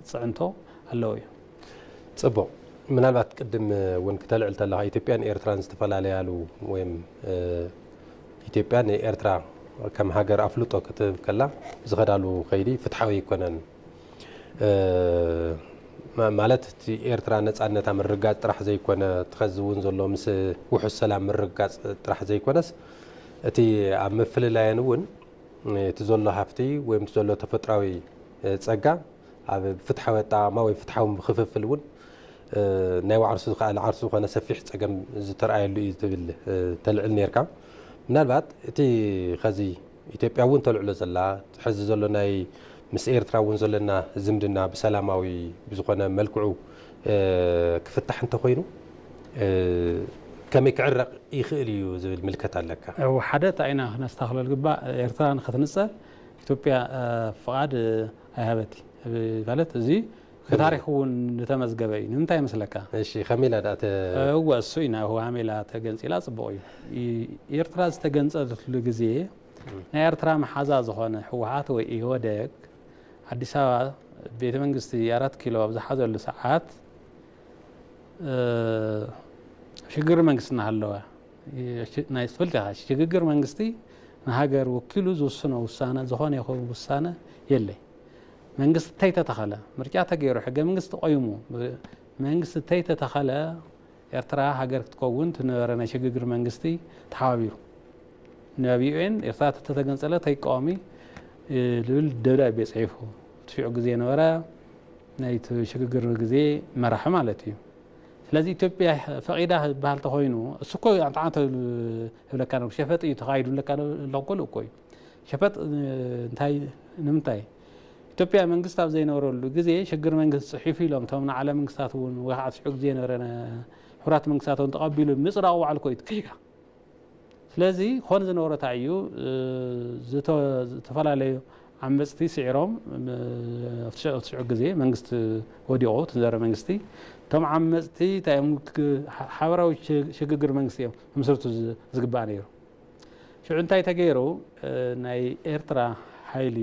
ጽዕንቶ ኣለዎ እዩ። ጽቡቕ። ምናልባት ቅድም እውን ክተልዕል ተለኻ፣ ኢትዮጵያን ኤርትራን ዝተፈላለያሉ ወይም፣ እ፣ ኢትዮጵያ ንኤርትራ ከም ሃገር ኣፍልጦ ክትህብ ከላ ዝኸዳሉ ከይዲ ፍትሓዊ ኣይኮነን። እ፣ ማ-፣ ማለት እቲ ኤርትራ ነጻነታ ምርጋጽ ጥራሕ ዘይኮነ፣ እቲ ኸዚ እውን ዘሎ ምስ ውሑስ ሰላም ምርጋጽ ጥራሕ ዘይኮነስ፣ እቲ ኣብ ምፍልላየን እውን እቲ ዘሎ ሃፍቲ ወይም እቲ ዘሎ ተፈጥራዊ፣ እ፣ ጸጋ ኣብ ፍትሓዊ ኣጠቓቕማ ወይ ፍትሓዊ ክፍፍል እውን፣ እ፣ ናይ ባዕርሱ ዝኸኣለ ዓርሱ ዝኾነ ሰፊሕ ጸገም ዝተረኣየሉ እዩ ትብል፣ እ፣ ተልዕል ነርካ። ምናልባት እቲ ኸዚ ኢትዮጵያ እውን ተልዕሎ ዘላ፣ ሕዚ ዘሎ ናይ ምስ ኤርትራ እውን ዘለና ዝምድና ብሰላማዊ ብዝኾነ መልክዑ፣ እ፣ ክፍታሕ እንተኾይኑ፣ እ፣ ከመይ ክዕረቕ ይኽእል እዩ ዝብል ምልከት ኣለካ? እው፣ ሓደ እንታይ ኢና ክነስተኻኽሎ ዝግባእ፣ ኤርትራ ንኽትንጸል ኢትዮጵያ፣ እ፣ ፍቓድ፣ እ፣ ኣይሃበቲ። እ፣ ማለት እዚ ብታሪኽ እውን ዝተመዝገበ እዩ። ንምንታይ ይመስለካ? እሺ፣ ከመይ ኢላ ደኣ ተ- እወ፣ እሱ ኢና፣ እወ፣ ሃሜላ ተገንጺላ ጽቡቕ እዩ። ኢ-፣ ኤርትራ ዝተገንጸለትሉ ግዜ፣ ናይ ኤርትራ መሓዛ ዝኾነ ህወሓት ወይ ኢህወደግ ኣዲስ ኣበባ ቤተ መንግስቲ ኣራት ኪሎ ኣብ ዝሓዘሉ ሰዓት፣ እ፣ ሽግግር መንግስቲ እናሃለወ፣ ሽ-፣ ናይ ትፈልጥ ኢኻ፣ ሽግግር መንግስቲ ንሃገር ወኪሉ ዝውስኖ ውሳነ፣ ዝኾነ ይኹን ውሳነ የለይ። መንግስቲ እንተይተተኸለ፣ ምርጫ ተገይሩ፣ ሕገ መንግስቲ ቆይሙ፣ ብ-፣ መንግስቲ እንተይተተኸለ፣ ኤርትራ ሃገር ክትከውን እቲ ነበረ ናይ ሽግግር መንግስቲ ተሓባቢሩ። ናብ ዩ ኤን ኤርትራ ተተገንጸለት ኣይቃወሚ፣ እ፣ ልብል ደብዳቤ ጽሒፉ። እቲ ሽዑ ግዜ ነበረ ናይቲ ሽግግር ግዜ መራሒ ማለት እዩ። ስለዚ ኢትዮጵያ ፈቒዳ ዝበሃል ተኾይኑ፣ እሱ እኮ ኣንታ ዓንተ ይብለካ ነው፣ ሸፈጥ እዩ ተኻይዱ ይብለካ ነው፣ ኣለኩሉ እኮ እዩ። ሸፈጥ፣ እ፣ እንታይ፣ ንምንታይ? ኢትዮጵያ መንግስቲ ኣብ ዘይነበረሉ ግዜ ሽግር መንግስቲ ጽሒፉ ኢሎም እቶም ንዓለም መንግስታት እውን ወይ ከዓ ሽዑ ግዜ ነበረ ነ-፣ ሕቡራት መንግስታት እውን ተቐቢሉ ምጽዳቑ ባዕሉ እኮ እዩ ትክኢላ። ስለዚ ክኾን ዝነበሮ እንታይ እዩ? እ፣ ዝተ-፣ ዝተፈላለዩ ዓመፅቲ ስዒሮም፣ እ፣ ኣብቲ ሸ-፣ ኣብቲ ሽዑ ግዜ መንግስቲ ወዲቑ፣ እቲ ዝነበረ መንግስቲ፣ እቶም ዓመፅቲ እንታይ እዮም? ክ-፣ ሓ-፣ ሓበራዊ ሽ-፣ ሽግግር መንግስቲ እዮም ክምስርቱ ዝ-፣ ዝግባእ ነይሩ። ሽዑ እንታይ ተገይሩ? እ፣ ናይ ኤርትራ ሓይሊ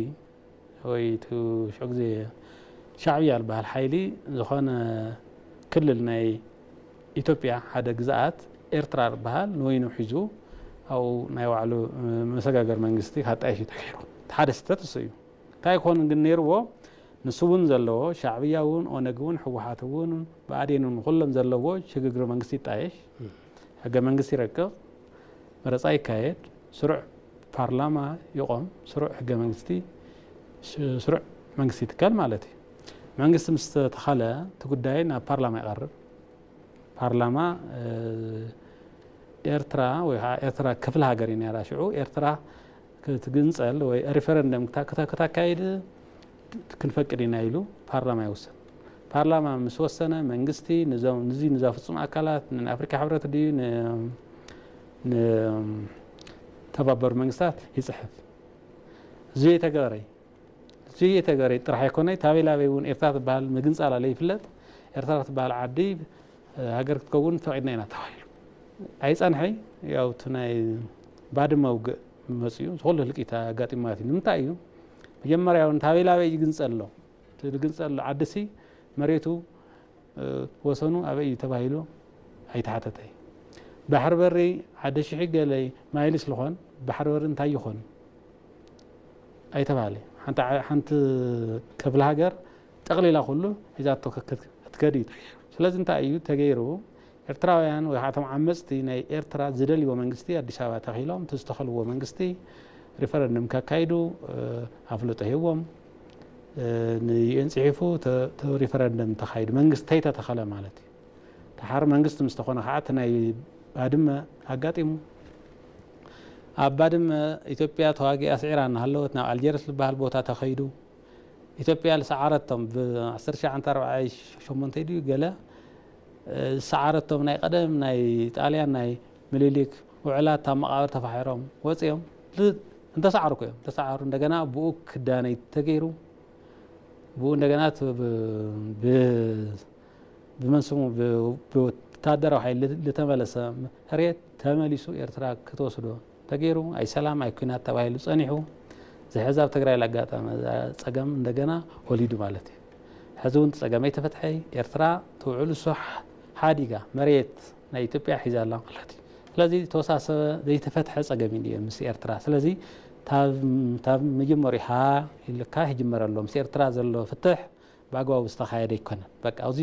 ወይ እቲ ሽዑ ግዜ ሻዕብያ ዝበሃል ሓይሊ ዝኾነ ክልል ናይ ኢትዮጵያ ሓደ ግዝኣት ኤርትራ ዝበሃል ንወይኑ ሒዙ ኣብኡ ናይ ባዕሉ፣ እ፣ መሰጋገር መንግስቲ ካጣየሽ እዩ ተገይሩ። እቲ ሓደ ስህተት እሱ እዩ። እንታይ ክኾን ግን ነይርዎ? ንሱ እውን ዘለዎ፣ ሻዕብያ እውን፣ ኦነግ እውን፣ ህወሓት እውን፣ ብኣዴን እውን፣ ኩሎም ዘለዎ ሽግግር መንግስቲ ይጣየሽ፣ ሕገ መንግስቲ ይረቅቕ፣ መረፃ ይካየድ፣ ስሩዕ ፓርላማ ይቖም፣ ስሩዕ ሕገ መንግስቲ፣ ስ-፣ ስሩዕ መንግስቲ ይትከል ማለት እዩ። መንግስቲ ምስ ተተኸለ፣ እቲ ጉዳይ ናብ ፓርላማ ይቐርብ። ፓርላማ፣ እ፣ ኤርትራ ወይ ከዓ ኤርትራ ክፍለ ሃገር እዩ ነይራ ሽዑ፣ ኤርትራ ክትግንጸል ወይ ሪፈረንደም ክታ-፣ ክታ-፣ ክታካይድ ክንፈቅድ ኢና ኢሉ ፓርላማ ይውስን። ፓርላማ ምስ ወሰነ መንግስቲ ንዞም ንዚ ንዘፍፅሙ ኣካላት ንኣፍሪካ ሕብረት ድዩ ንተባበሩ መንግስታት ይፅሕፍ። እዚ የተገበረ እዚ የተገበረ ጥራሕ ኣይኮነ። ታበይ ላበይ እውን ኤርትራ ትበሃል ምግንፃላ ለይፍለጥ ኤርትራ ትበሃል ዓዲ ሃገር ክትከውን ፈቒድና ኢና ተባሂሉ ኣይፀንሐይ። ያው እቲ ናይ ባድመ ውግእ መፅኡ ዝኩሉ ህልቂት ኣጋጢሙ ማለት እዩ። ንምንታይ እዩ መጀመርያ እውን ታበይ ላበይ ይግንፀል ኣሎ? እቲ ዝግንፀል ኣሎ ዓዲ ሲ መሬቱ ወሰኑ ኣበይ እዩ ተባሂሉ ኣይተሓተተይ። ባሕሪ በሪ ሓደ ሽሕ ገለ ማይልስ ልኾን ባሕሪ በሪ እንታይ ይኾን ኣይተባሃለ። ሓንቲ ከፍለ ሃገር ጠቕሊላ ኩሉ ሒዛቶ ክትከድ እዩ። ስለዚ እንታይ እዩ ተገይሩ? ኤርትራውያን ወይ ከዓ እቶም ዓመፅቲ ናይ ኤርትራ ዝደልይዎ መንግስቲ ኣዲስ ኣበባ ተኺሎም እቲ ዝተኸልዎ መንግስቲ ሪፈረንደም ከካይዱ ኣፍልጦ ሂቦም ንዩኤን ፅሒፉ ሪፈረንደም ተኻይዱ መንግስቲ ተይተተኸለ ማለት እዩ። ተሓር መንግስቲ ምስ ተኾነ ከዓ እቲ ናይ ባድመ ኣጋጢሙ ኣብ ባድመ ኢትዮጵያ ተዋጊ ኣስዒራ እናሃለወት ናብ ኣልጀርስ ዝበሃል ቦታ ተኸይዱ ኢትዮጵያ ዝሰዓረቶም ብ1948 ድዩ ገለ ዝሰዓረቶም ናይ ቀደም ናይ ጣልያን ናይ ምልሊክ ውዕላት ኣብ መቃብር ተፋሒሮም ወፂኦም እንተሰዓሩ እዮም ተሰዓሩ እንደገና ብኡ ክዳነይ ተገይሩ ብኡ እንደገና ብመንስሙ ብወታደራዊ ሓይል ዝተመለሰ መሬት ተመሊሱ ኤርትራ ክትወስዶ ተገይሩ ኣይ ሰላም ኣይ ኩናት ተባሂሉ ጸኒሑ ዝሕዛብ ትግራይ ላጋጠመ ጸገም እንደገና ወሊዱ ማለት እዩ። ሕዚ እውን ጸገም ኣይተፈትሐይ ኤርትራ ትውዕሉ ሱሕ ሓዲጋ መሬት ናይ ኢትዮጵያ ሒዛ ኣላ ማለት እዩ። ስለዚ ተወሳሰበ ዘይተፈትሐ ጸገም እዩ ምስ ኤርትራ። ስለዚ ታብ መጀመሪኡ ሃ ኢልካ ይጅመር ኣሎ ምስ ኤርትራ ዘሎ ፍትሕ ብኣግባቡ ዝተኻየደ ኣይኮነን። በቃ ኣብዚ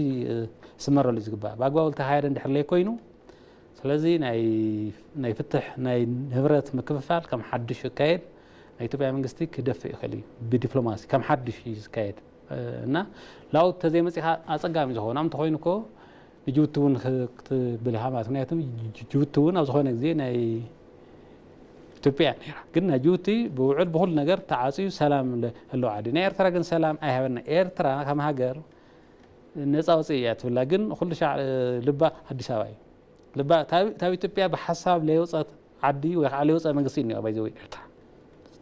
ስመረሉ ዝግባእ ብኣግባቡ ዝተኻየደ እንድሕር ለይ ኮይኑ ስለዚ ናይ ፍትሕ ናይ ንብረት ምክፍፋል ከም ሓድሽ ይካየድ ናይ ኢትዮጵያ መንግስቲ ክደፍእ ይኽእል እዩ ብዲፕሎማሲ ከም ሓድሽ እዩ ዝካየድ እና ላውት ተዘይመፂኻ ኣፀጋሚ ዝኾን ኣምተ ኮይኑ ኮ ንጅቡቲ እውን ክትብል ኢኻ ማለት ምክንያቱ ጅቡቲ እውን ኣብ ዝኾነ ግዜ ናይ ኢትዮጵያ ነራ ግን ናይ ጅቡቲ ብውዕል ብኩሉ ነገር ተዓፅዩ ሰላም ኣለዎ ዓዲ ናይ ኤርትራ ግን ሰላም ኣይሃበና ኤርትራ ከም ሃገር ነፃ ውፅእ እያ ትብላ ግን ኩሉ ሻዕ ልባ ኣዲስ ኣበባ እዩ ልባ ታብ ኢትዮጵያ ብሓሳብ ለየውፀት ዓዲ ወይ ከዓ ለየውፀ መንግስቲ እኒዋ ባይዘወይ ኤርትራ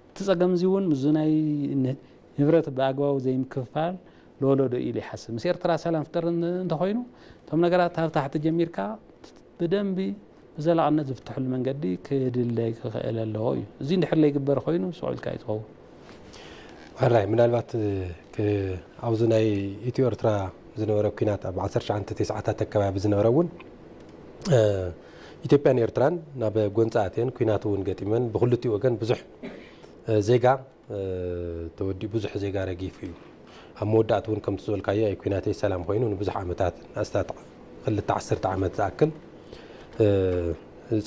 እቲ ጸገም እዚ እውን ምዚ ናይ ንብረት ብኣግባቡ ዘይምክፍፋል ለወለዶ ኢሉ ይሓስብ ምስ ኤርትራ ሰላም ፍጠር እንተኮይኑ እቶም ነገራት ካብ ታሕቲ ጀሚርካ ብደንቢ ብዘላቕነት ዝፍትሐሉ መንገዲ ክድለይ ክኽእል ኣለዎ እዩ። እዚ እንድሕር ለይግበር ኮይኑ ስቕ ኢልካ እዩ ትኸውን። ሕራይ ምናልባት ኣብዚ ናይ ኢትዮ ኤርትራ ዝነበረ ኩናት ኣብ ዓሰርተ ትሽዓተ ተስዓታት ኣከባቢ ዝነበረ እውን ኢትዮጵያን ኤርትራን ናብ ጎንፂ ኣትየን ኩናት እውን ገጢመን ብክልቲኡ ወገን ብዙሕ ዜጋ ተወዲኡ ብዙሕ ዜጋ ረጊፉ እዩ። ኣብ መወዳእቲ እውን ከምቲ ዝበልካዮ ኣይ ኩናተይ ሰላም ኮይኑ ንብዙሕ ዓመታት ኣስታት ክልተ ዓሰርተ ዓመት ዝኣክል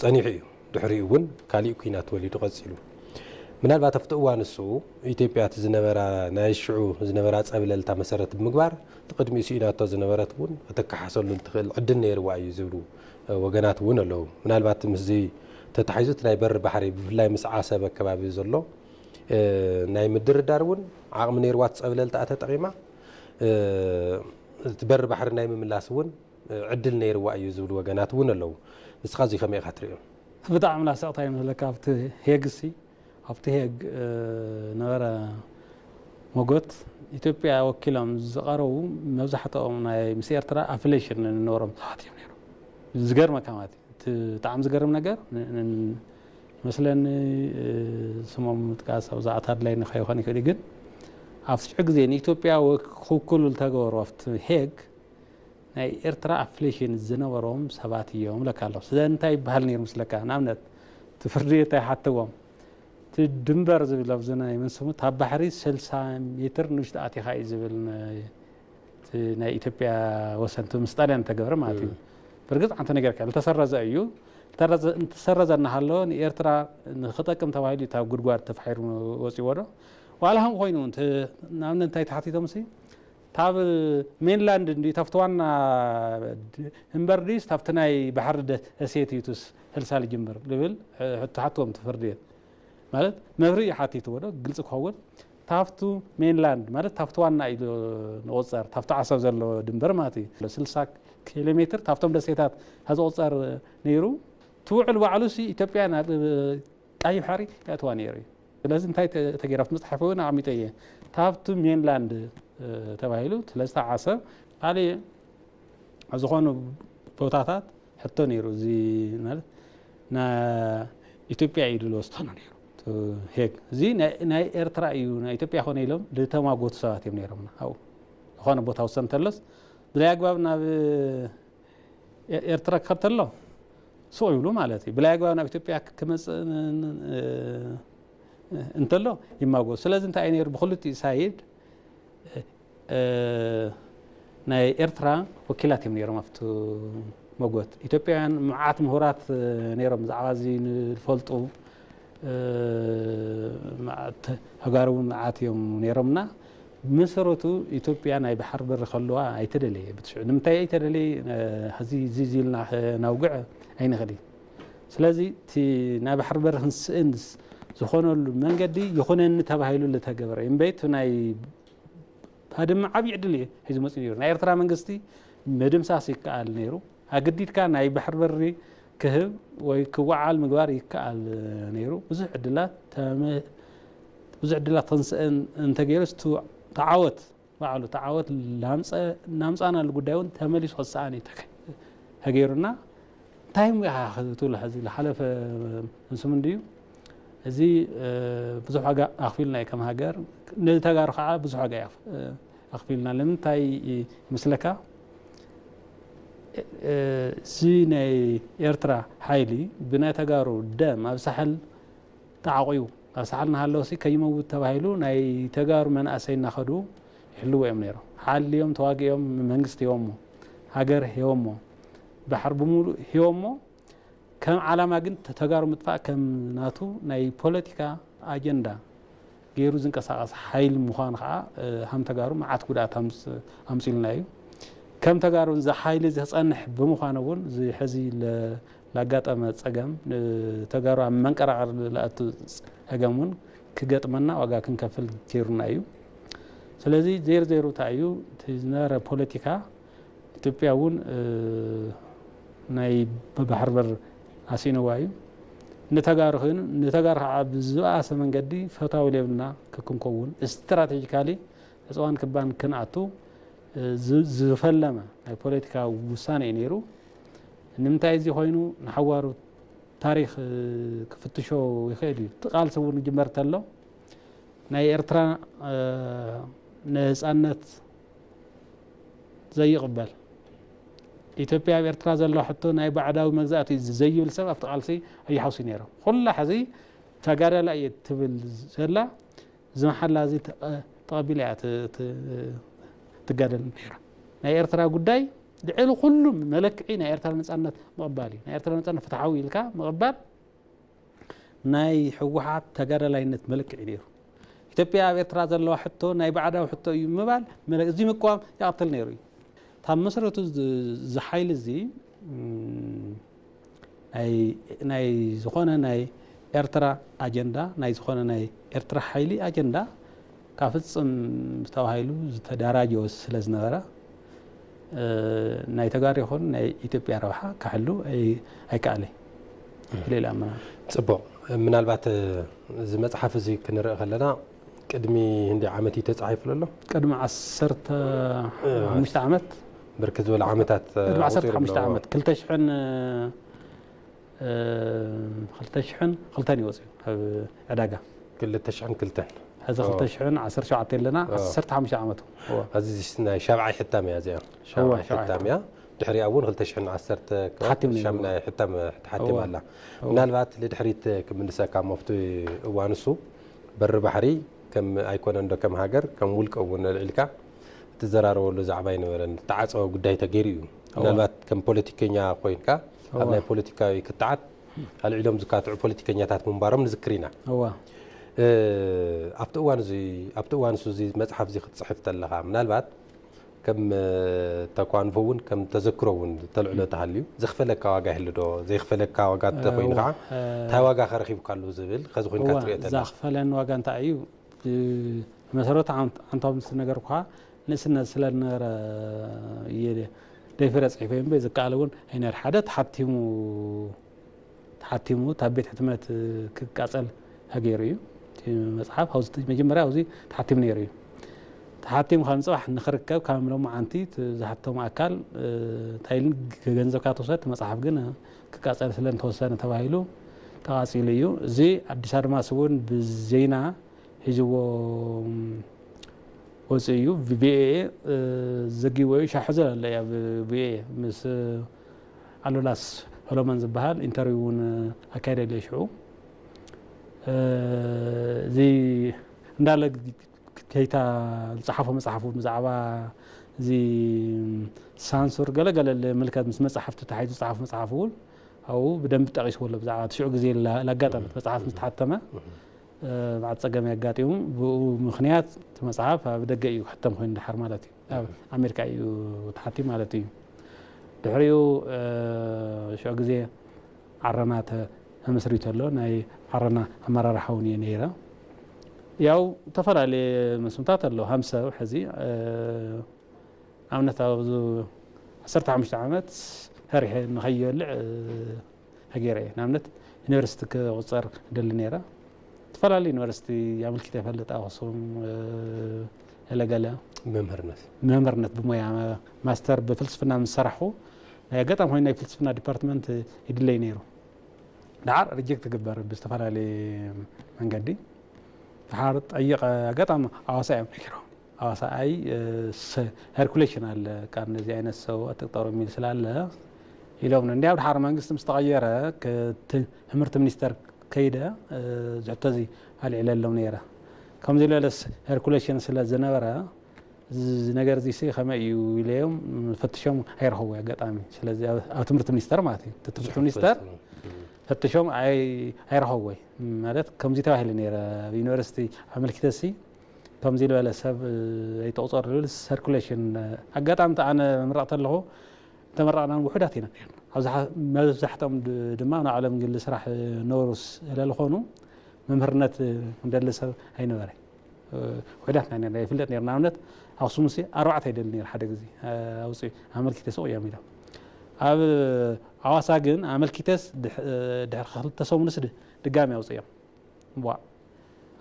ፀኒሑ እዩ። ድሕሪኡ እውን ካሊእ ኩናት ተወሊዱ ቀፂሉ። ምናልባት ኣብቲ እዋን እሱ ኢትዮጵያ እቲ ዝነበራ ናይ ሽዑ ዝነበራ ፀብለልታ መሰረት ብምግባር እቲ ቅድሚኡ ስኢናቶ ዝነበረት እውን ክትከሓሰሉ ትኽእል ዕድል ነይርዋ እዩ ዝብሉ ወገናት እውን ኣለዉ። ምናልባት ምስዚ ተታሒዙ እቲ ናይ በሪ ባሕሪ ብፍላይ ምስ ዓሰብ ኣከባቢ ዘሎ ናይ ምድርዳር እውን ዓቕሚ ነይርዋ እቲ ፀብለልታ ተጠቒማ እቲ በሪ ባሕሪ ናይ ምምላስ እውን ዕድል ነይርዋ እዩ ዝብሉ ወገናት እውን ኣለዉ። ንስኻ እዚ ከመይ ኢኻ ትርእዮ? ብጣዕሚ ላሰቕታ እዩ ንብለካ ኣብቲ ሄግ ሲ ኣብቲ ሄግ ነበረ ሞጎት ኢትዮጵያ ወኪሎም ዝቐረቡ መብዛሕትኦም ናይ ምስ ኤርትራ ኣፍሌሽን ንነበሮም ሰባት እዮም ነይሮም። ዝገርመካ ማለት እዩ። እቲ ብጣዕሚ ዝገርም ነገር መስለኒ ስሞም ምጥቃስ ኣብዛዕታ ኣድላይ ንኸይኾን ይኽእል እዩ ግን ኣብቲ ሽዑ ግዜ ንኢትዮጵያ ክውክሉ ዝተገበሩ ኣብቲ ሄግ ናይ ኤርትራ ኣፍሌሽን ዝነበሮም ሰባት እዮም ለካ ኣሎ ስለ እንታይ ይበሃል ነይሩ ምስለካ ንኣብነት እቲ ፍርዲ እንታይ ሓተዎም እቲ ድንበር ዝብል ኣብዚ ናይ መንስሙ ታብ ባሕሪ ስልሳ ሜትር ንውሽጢ ኣቲኻ እዩ ዝብል ናይ ኢትዮጵያ ወሰንቲ ምስ ጣልያን ተገብረ ማለት እዩ ብርግፅ ኣንተ ነገር ዝተሰረዘ እዩ ዝተሰረዘ እናሃለወ ንኤርትራ ንክጠቅም ተባሂሉ ታብ ጉድጓድ ተፋሒሩ ወፂዎ ዶ ዋላ ከም ኮይኑ ንኣብነት እንታይ ተሓቲቶም ሲ ታብ ሜንላንድ እንዲ ታብቲ ዋና እምበር ድዩስ ታብቲ ናይ ባሕሪ ደሴት እዩ ትስ ህልሳል ይጅምር ዝብል ሕቶ ሓትዎም እቲ ፍርዲ ቤት ማለት መብርሂ እዩ ሓቲትዎ ዶ ግልፂ ክኸውን ታፍቱ ሜንላንድ ማለት ታፍቱ ዋና ኢሉ ንቑፀር፣ ታፍቱ ዓሰብ ዘሎ ድንበር ማለት እዩ። ስልሳ ኪሎ ሜትር ታፍቶም ደሴታት ዝቑፀር ነይሩ። ትውዕል ባዕሉ ሲ ኢትዮጵያ ናብ ቀይሕ ባሕሪ የእትዋ ነይሩ እዩ። ስለዚ እንታይ ተ- ተገይራ ኣብቲ መፅሓፍ እውን ኣቐሚጠ እየ። ታፍቱ ሜንላንድ ተባሂሉ ስለዚ ዓሰብ ካልእ ዝኾኑ ቦታታት ሕቶ ነይሩ። እዚ ማለት ና ኢትዮጵያ እዩ ድሎ ዝተኾነ ነይሩ። ሄግ እዚ ናይ- ናይ ኤርትራ እዩ ናይ ኢትዮጵያ ኮነ ኢሎም ዝተማጎቱ ሰባት እዮም ነይሮምና። ኣብኡ ዝኾነ ቦታ ውሰን እንተሎስ ብላይ ኣግባብ ናብ ኤ- ኤርትራ ክኸድ ተሎ ስቕ ይብሉ ማለት እዩ። ብላይ ኣግባብ ናብ ኢትዮጵያ ክመፅእ ን- ን- እ- እንተሎ ይማጎቱ። ስለዚ እንታይ እዩ ነይሩ ብክልቲኡ ሳይድ ናይ ኤርትራ ወኪላት እዮም ነይሮም ኣብቲ መጎት። ኢትዮጵያውያን መዓት ምሁራት ነይሮም ብዛዕባ እዚ ንፈልጡ ተጋሩ እውን መዓት እዮም ነይሮምና። ብመሰረቱ ኢትዮጵያ ናይ ባሕር በሪ ከለዋ ኣይተደለየ ብትሽዑ ንምንታይ ኣይተደለየ ሕዚ እዚ ኢልና ክናውግዕ ኣይንኽእል እዩ። ስለዚ እቲ ናይ ባሕር በሪ ክንስእን ዝኾነሉ መንገዲ ይኹነኒ ተባሂሉ ዝተገበረ እዩ እምበይ እቲ ናይ ባድመ ዓብዪ ዕድል እዩ ሒዙ መፅኡ ነይሩ። ናይ ኤርትራ መንግስቲ ምድምሳስ ይከኣል ነይሩ። ኣገዲድካ ናይ ባሕር በሪ ክህብ ወይ ክወዓል ምግባር ይከኣል ነይሩ። ብዙሕ ዕድላት ተመ- ብዙሕ ዕድላት ክንስእን እንተገይሩ ተዓወት ባዕሉ ተዓወት ላምፀ- እናምፃእናሉ ጉዳይ እውን ተመሊሱ ክሰኣን እዩ ተገ- ተገይሩና እንታይ እሞ ኢኻ ክትብሎ ሕዚ ዝሓለፈ እንስም እንድዩ እዚ ብዙሕ ዋጋ ኣኽፊልና እዩ ከም ሃገር ንተጋሩ ከዓ ብዙሕ ዋጋ ኣኽፊልና ንምንታይ ይመስለካ እዚ ናይ ኤርትራ ሓይሊ ብናይ ተጋሩ ደም ኣብ ሳሕል ተዓቑዩ ኣብ ሳሕል እናሃለወሲ ከይመውት ተባሂሉ ናይ ተጋሩ መናእሰይ እናኸዱ ይሕልዎ እዮም ነይሮም። ሓልዮም ተዋጊኦም መንግስቲ ሂቦሞ፣ ሃገር ሂቦሞ፣ ባሕሪ ብምሉእ ሂቦሞ ከም ዓላማ ግን ተጋሩ ምጥፋእ ከም ናቱ ናይ ፖለቲካ ኣጀንዳ ገይሩ ዝንቀሳቐስ ሓይሊ ምዃኑ ከዓ ሃም ተጋሩ መዓት ጉድኣት ኣምፅእልና እዩ። ከም ተጋሩ እዚ ሓይሊ እዚ ክፀንሕ ብምዃኑ እውን እዚ ሕዚ ለ- ላጋጠመ ጸገም ንተጋሩ ኣብ መንቀራቐር ለኣቱ ጸገም እውን ክገጥመና ዋጋ ክንከፍል ገይሩና እዩ። ስለዚ ዜር ዜሩ እንታይ እዩ እቲ ዝነበረ ፖለቲካ ኢትዮጵያ እውን ናይ ባሕር በር ኣስኢንዋ እዩ። ንተጋሩ ኮይኑ ንተጋሩ ከዓ ብዝበኣሰ መንገዲ ፈታዊ ሌብልና ክክንከውን ስትራቴጂካሊ ዕፅዋን ክባን ክንኣቱ ዝፈለመ ናይ ፖለቲካ ውሳነ እዩ ነይሩ። ንምንታይ እዚ ኮይኑ ንሓዋሩ ታሪኽ ክፍትሾ ይኽእል እዩ። እቲ ቃልሲ እውን ክጅመር ተሎ ናይ ኤርትራ ነፃነት ዘይቕበል ኢትዮጵያ ኣብ ኤርትራ ዘለዋ ሕቶ ናይ ባዕዳዊ መግዛእቲ እዩ ዘይብል ሰብ ኣብቲ ቃልሲ ኣይሓውሲ ነይሮም። ኩላ ሕዚ ተጋዳላ እየ ትብል ዘላ እዚ መሓላ እዚ ተቐቢላ እያ ትጋደል ነይራ። ናይ ኤርትራ ጉዳይ ልዕሊ ኩሉ መለክዒ ናይ ኤርትራ ነፃነት ምቕባል እዩ። ናይ ኤርትራ ነፃነት ፍትሓዊ ኢልካ ምቕባል ናይ ህወሓት ተጋዳላይነት መለክዒ ነይሩ። ኢትዮጵያ ኣብ ኤርትራ ዘለዋ ሕቶ ናይ ባዕዳዊ ሕቶ እዩ ምባል እዚ ምቅዋም ይቐትል ነይሩ እዩ። ካብ መሰረቱ እዚ ሓይሊ እዚ ናይ ዝኾነ ናይ ኤርትራ ኣጀንዳ ናይ ዝኾነ ናይ ኤርትራ ሓይሊ ኣጀንዳ ካብ ፍፅም ተባሂሉ ዝተዳራጀወ ስለ ዝነበረ ናይ ተጋሩ ይኹን ናይ ኢትዮጵያ ረብሓ ክሕሉ ኣይከኣለ ኢለ ኢለ ኣመና። ፅቡቕ። ምናልባት እዚ መፅሓፍ እዚ ክንርኢ ከለና ቅድሚ ህንዲ ዓመት እዩ ተፃሒፉ ዘሎ? ቅድሚ ዓሰርተ ሓሙሽተ ዓመት ብርክት ዝበለ ዓመታት ቅድሚ ዓሰርተ ሓሙሽተ ዓመት ክልተ ሽሕን ክልተ ሽሕን ክልተን እዩ ወፂኡ ኣብ ዕዳጋ። ክልተ ሽሕን ክልተን ሕዚ ክልተ ሽሕን ዓሰርተ ሸውዓተ ኣለና። ዓሰርተ ሓሙሽተ ዓመቱ። እዚ ናይ ሻብዓይ ሕታም እያ እዚኣ። ሻብዓይ ሕታም እያ። ድሕሪኣ እውን ክልተ ሽሕን ዓሰርተ ሻምናይ ሕታም ተሓቲማ ኣላ። ምናልባት ልድሕሪት ክምልሰካ እሞ ኣብቲ እዋን እሱ በሪ ባሕሪ ከም ኣይኮነን ዶ ከም ሃገር ከም ውልቀ እውን ኣልዒልካ እትዘራረበሉ ዛዕባ ኣይነበረን። እተዓፀወ ጉዳይ ተገይሩ እዩ። ምናልባት ከም ፖለቲከኛ ኮይንካ ኣብ ናይ ፖለቲካዊ ክትዓት ኣልዒሎም ዝካትዑ ፖለቲከኛታት ምንባሮም ንዝክር ኢና። ኣብቲ እዋን እዚ ኣብቲ እዋን እሱ እዚ መፅሓፍ እዚ ክትፅሕፍ ተለኻ ምናልባት ከም ተኳንፎ እውን ከም ተዘክሮ እውን ተልዕሎ ተሃልዩ ዘኽፈለካ ዋጋ ይህሉ ዶ? ዘይኽፈለካ ዋጋ እንተኮይኑ ከዓ እንታይ ዋጋ ከረኺብካሉ ዝብል ከዚ ኮይንካ ትሪኦ ተላ። ዘኽፈለን ዋጋ እንታይ እዩ? መሰረቱ ዓንታዊ ምስ ነገርኩኻ ንእስነት ስለ ዝነበረ እየ ደፊረ ጽሒፈ እምበር ዝከኣል እውን ኣይነር ሓደ ተሓቲሙ ተሓቲሙ እታ ቤት ሕትመት ክቃጸል ሃገይሩ እዩ። መጽሓፍ መጀመርያ ኣብዚ ተሓቲሙ ነይሩ እዩ። ተሓቲሙ ካብ ንጽባሕ ንኽርከብ ካብ ሎማዓንቲ ዝሓተሙ ኣካል እንታይ ኢሉ ገንዘብካ ትውሰድ መጽሓፍ ግን ክቃጸል ስለ እንተወሰነ ተባሂሉ ተቓጺሉ እዩ። እዚ ኣዲስ ኣድማስ እውን ብዜና ሒዝዎ ወፂኡ እዩ። ቪኦኤ ዘጊቦ እዩ። ሻሑ ዘለ እያ ቪኦኤ ምስ ኣሉላ ሰሎሞን ዝበሃል ኢንተርቪው እውን ኣካይደ ኢለ ሽዑ እዚ እንዳለ ከይታ ዝፀሓፎ መፅሓፍ እውን ብዛዕባ እዚ ሳንሱር ገለገለ ምልከት ምስ መፅሓፍቲ ተታሒዙ ዝፀሓፎ መፅሓፍ እውን ኣብኡ ብደንብ ጠቒስዎ ኣሎ። ብዛዕባ እቲ ሽዑ ግዜ ላጋጠመት መፅሓፍ ምስ ተሓተመ በዓል ፀገም የጋጢሙ። ብኡ ምኽንያት እቲ መፅሓፍ ኣብ ደገ እዩ ክሕተም ኮይኑ ድሓር ማለት እዩ። ኣብ ኣሜሪካ እዩ ተሓቲሙ ማለት እዩ። ድሕሪኡ ሽዑ ግዜ ዓረና ተመስሪቱ ኣሎ። ናይ ዓረና ኣመራርሓ እውን እየ ነይረ። ያው ዝተፈላለየ መስምታት ኣሎ። ሃምሰብ ሕዚ ኣብነት ኣብዚ ዓሰርተ ሓሙሽተ ዓመት ሰሪሐ ንኸይበልዕ ተገይረ እየ። ንኣብነት ዩኒቨርሲቲ ክቁፀር እደሊ ነይረ። ዝተፈላለዩ ዩኒቨርሲቲ ኣመልኪተ ይፈልጥ፣ ኣኽሱም፣ ገለገለ። መምህርነት መምህርነት ብሞያ ማስተር ብፍልስፍና ምስ ሰራሕኹ ናይ ኣጋጣሚ ኮይኑ ናይ ፍልስፍና ዲፓርትመንት ይድለይ ነይሩ። ደሓር ሪጀክት ትግበር ብዝተፈላለየ መንገዲ። ደሓር ጠይቐ ኣጋጣሚ ኣዋሳ እዮም ነጊሮም ኣዋሳኣይ ሄርኩሌሽን ኣለ ቃ ነዚ ዓይነት ሰው ኣትቅጠሩ የሚል ስላለ ኢሎም እንዲያው ድሓር መንግስቲ ምስ ተቐየረ ትምህርቲ ሚኒስተር ከይደ ዝሕቶ እዚ ኣልዕለሎም ነይረ። ከምዚ ዝበለስ ሄርኩሌሽን ስለ ዝነበረ እዚ ነገር እዚ ሲ ከመይ እዩ ኢለዮም ፈትሾም ኣይረኸቡ ኣጋጣሚ። ስለዚ ኣብ ትምህርቲ ሚኒስተር ማለት እዩ ትምህርቲ ሚኒስተር ፈትሾም ኣይረኸቡ ወይ ማለት ከምዚ ተባሂለ ነይረ ኣብ ዩኒቨርሲቲ ኣመልኪተሲ ከምዚ ዝበለ ሰብ ኣይተቑፀር ዝብል ሰርኩሌሽን ኣጋጣሚ ኣነ ምረቕ ተለኹ እንተመረቕና ውሑዳት ኢና። መብዛሕትኦም ድማ ንዓለም ግሊ ስራሕ ነበሩ ስለዝኾኑ መምህርነት እንደሊ ሰብ ኣይነበረ። ውሑዳት ኢና ይፍለጥ ነይሩ። ንኣብነት ኣኽሱም ሲ ኣርባዕተ ይደሊ ነይሩ ሓደ ግዜ ኣውፅኡ ኣመልኪተ ሱቕ እዮም ኢሎም። ኣብ ኣዋሳ ግን ኣመልኪተስ ድሕሪ ክልተ ሰሙንስ ድጋሚ ኣውፅኦም። ዋ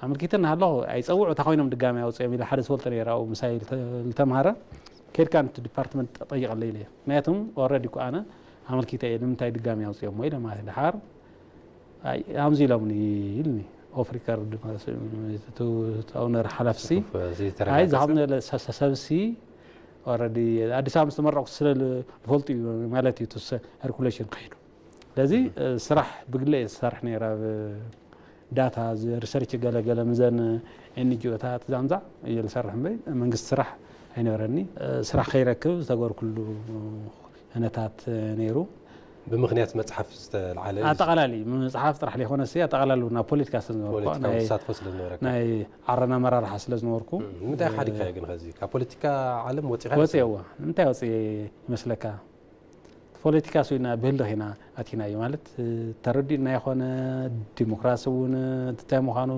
ኣመልኪተ እናሃለኹ ኣይፀውዑ እታ ኮይኖም ድጋሚ ኣውፅኦም ኢለ ሓደ ዝፈልጦ ነይረ ኣብኡ ምሳይ ዝተምሃረ ከይድካ ነቲ ዲፓርትመንት ጠይቐለይ ኢለ። ምክንያቱም ኦረዲ እኮ ኣነ ኣመልኪተ እየ ንምንታይ ድጋሚ ኣውፅኦሞ ኢለ ማለት ድሓር ኣምዚ ኢሎምኒ ኢልኒ ኦፍ ሪከርድ ኦነር ሓላፍሲ ኣይ ዝሃብነ ሰብሲ ኦረዲ ኣዲስ ኣበባ ዝተመረቑ ስለ ዝፈልጡ እዩ ማለት እዩ ሄርኩሌሽን ከይዱ ስለዚ ስራሕ ብግለ እየ ዝሰርሕ ነይረ ኣብ ዳታ ሪሰርች ገለገለ ምዘን ኤንጂኦታት ዛምዛዕ እየ ዝሰርሕ እምበይ መንግስቲ ስራሕ ኣይነበረኒ ስራሕ ከይረክብ ዝተገበርኩሉ ኩነታት ነይሩ ብምክንያት መፅሓፍ ዝተልዓለ ኣጠቃላሊ መፅሓፍ ጥራሕ ዘይኮነሲ ኣጠቃላሉ ናብ ፖለቲካ ስለዝነበርኩ ፖለቲካዊ ተሳትፎ ስለዝነበረካ ናይ ዓረና ኣመራርሓ ስለዝነበርኩ ንምንታይ ሓዲግካዮ ግን ከዚ ካብ ፖለቲካ ዓለም ወፂኻ ወፅየዋ ንምንታይ ወፅየ ይመስለካ ፖለቲካ ስኢና ብህልኽ ኢና ኣቲናዮ ማለት ተረዲእና ይኮነ ዲሞክራሲ እውን እንታይ ምዃኑ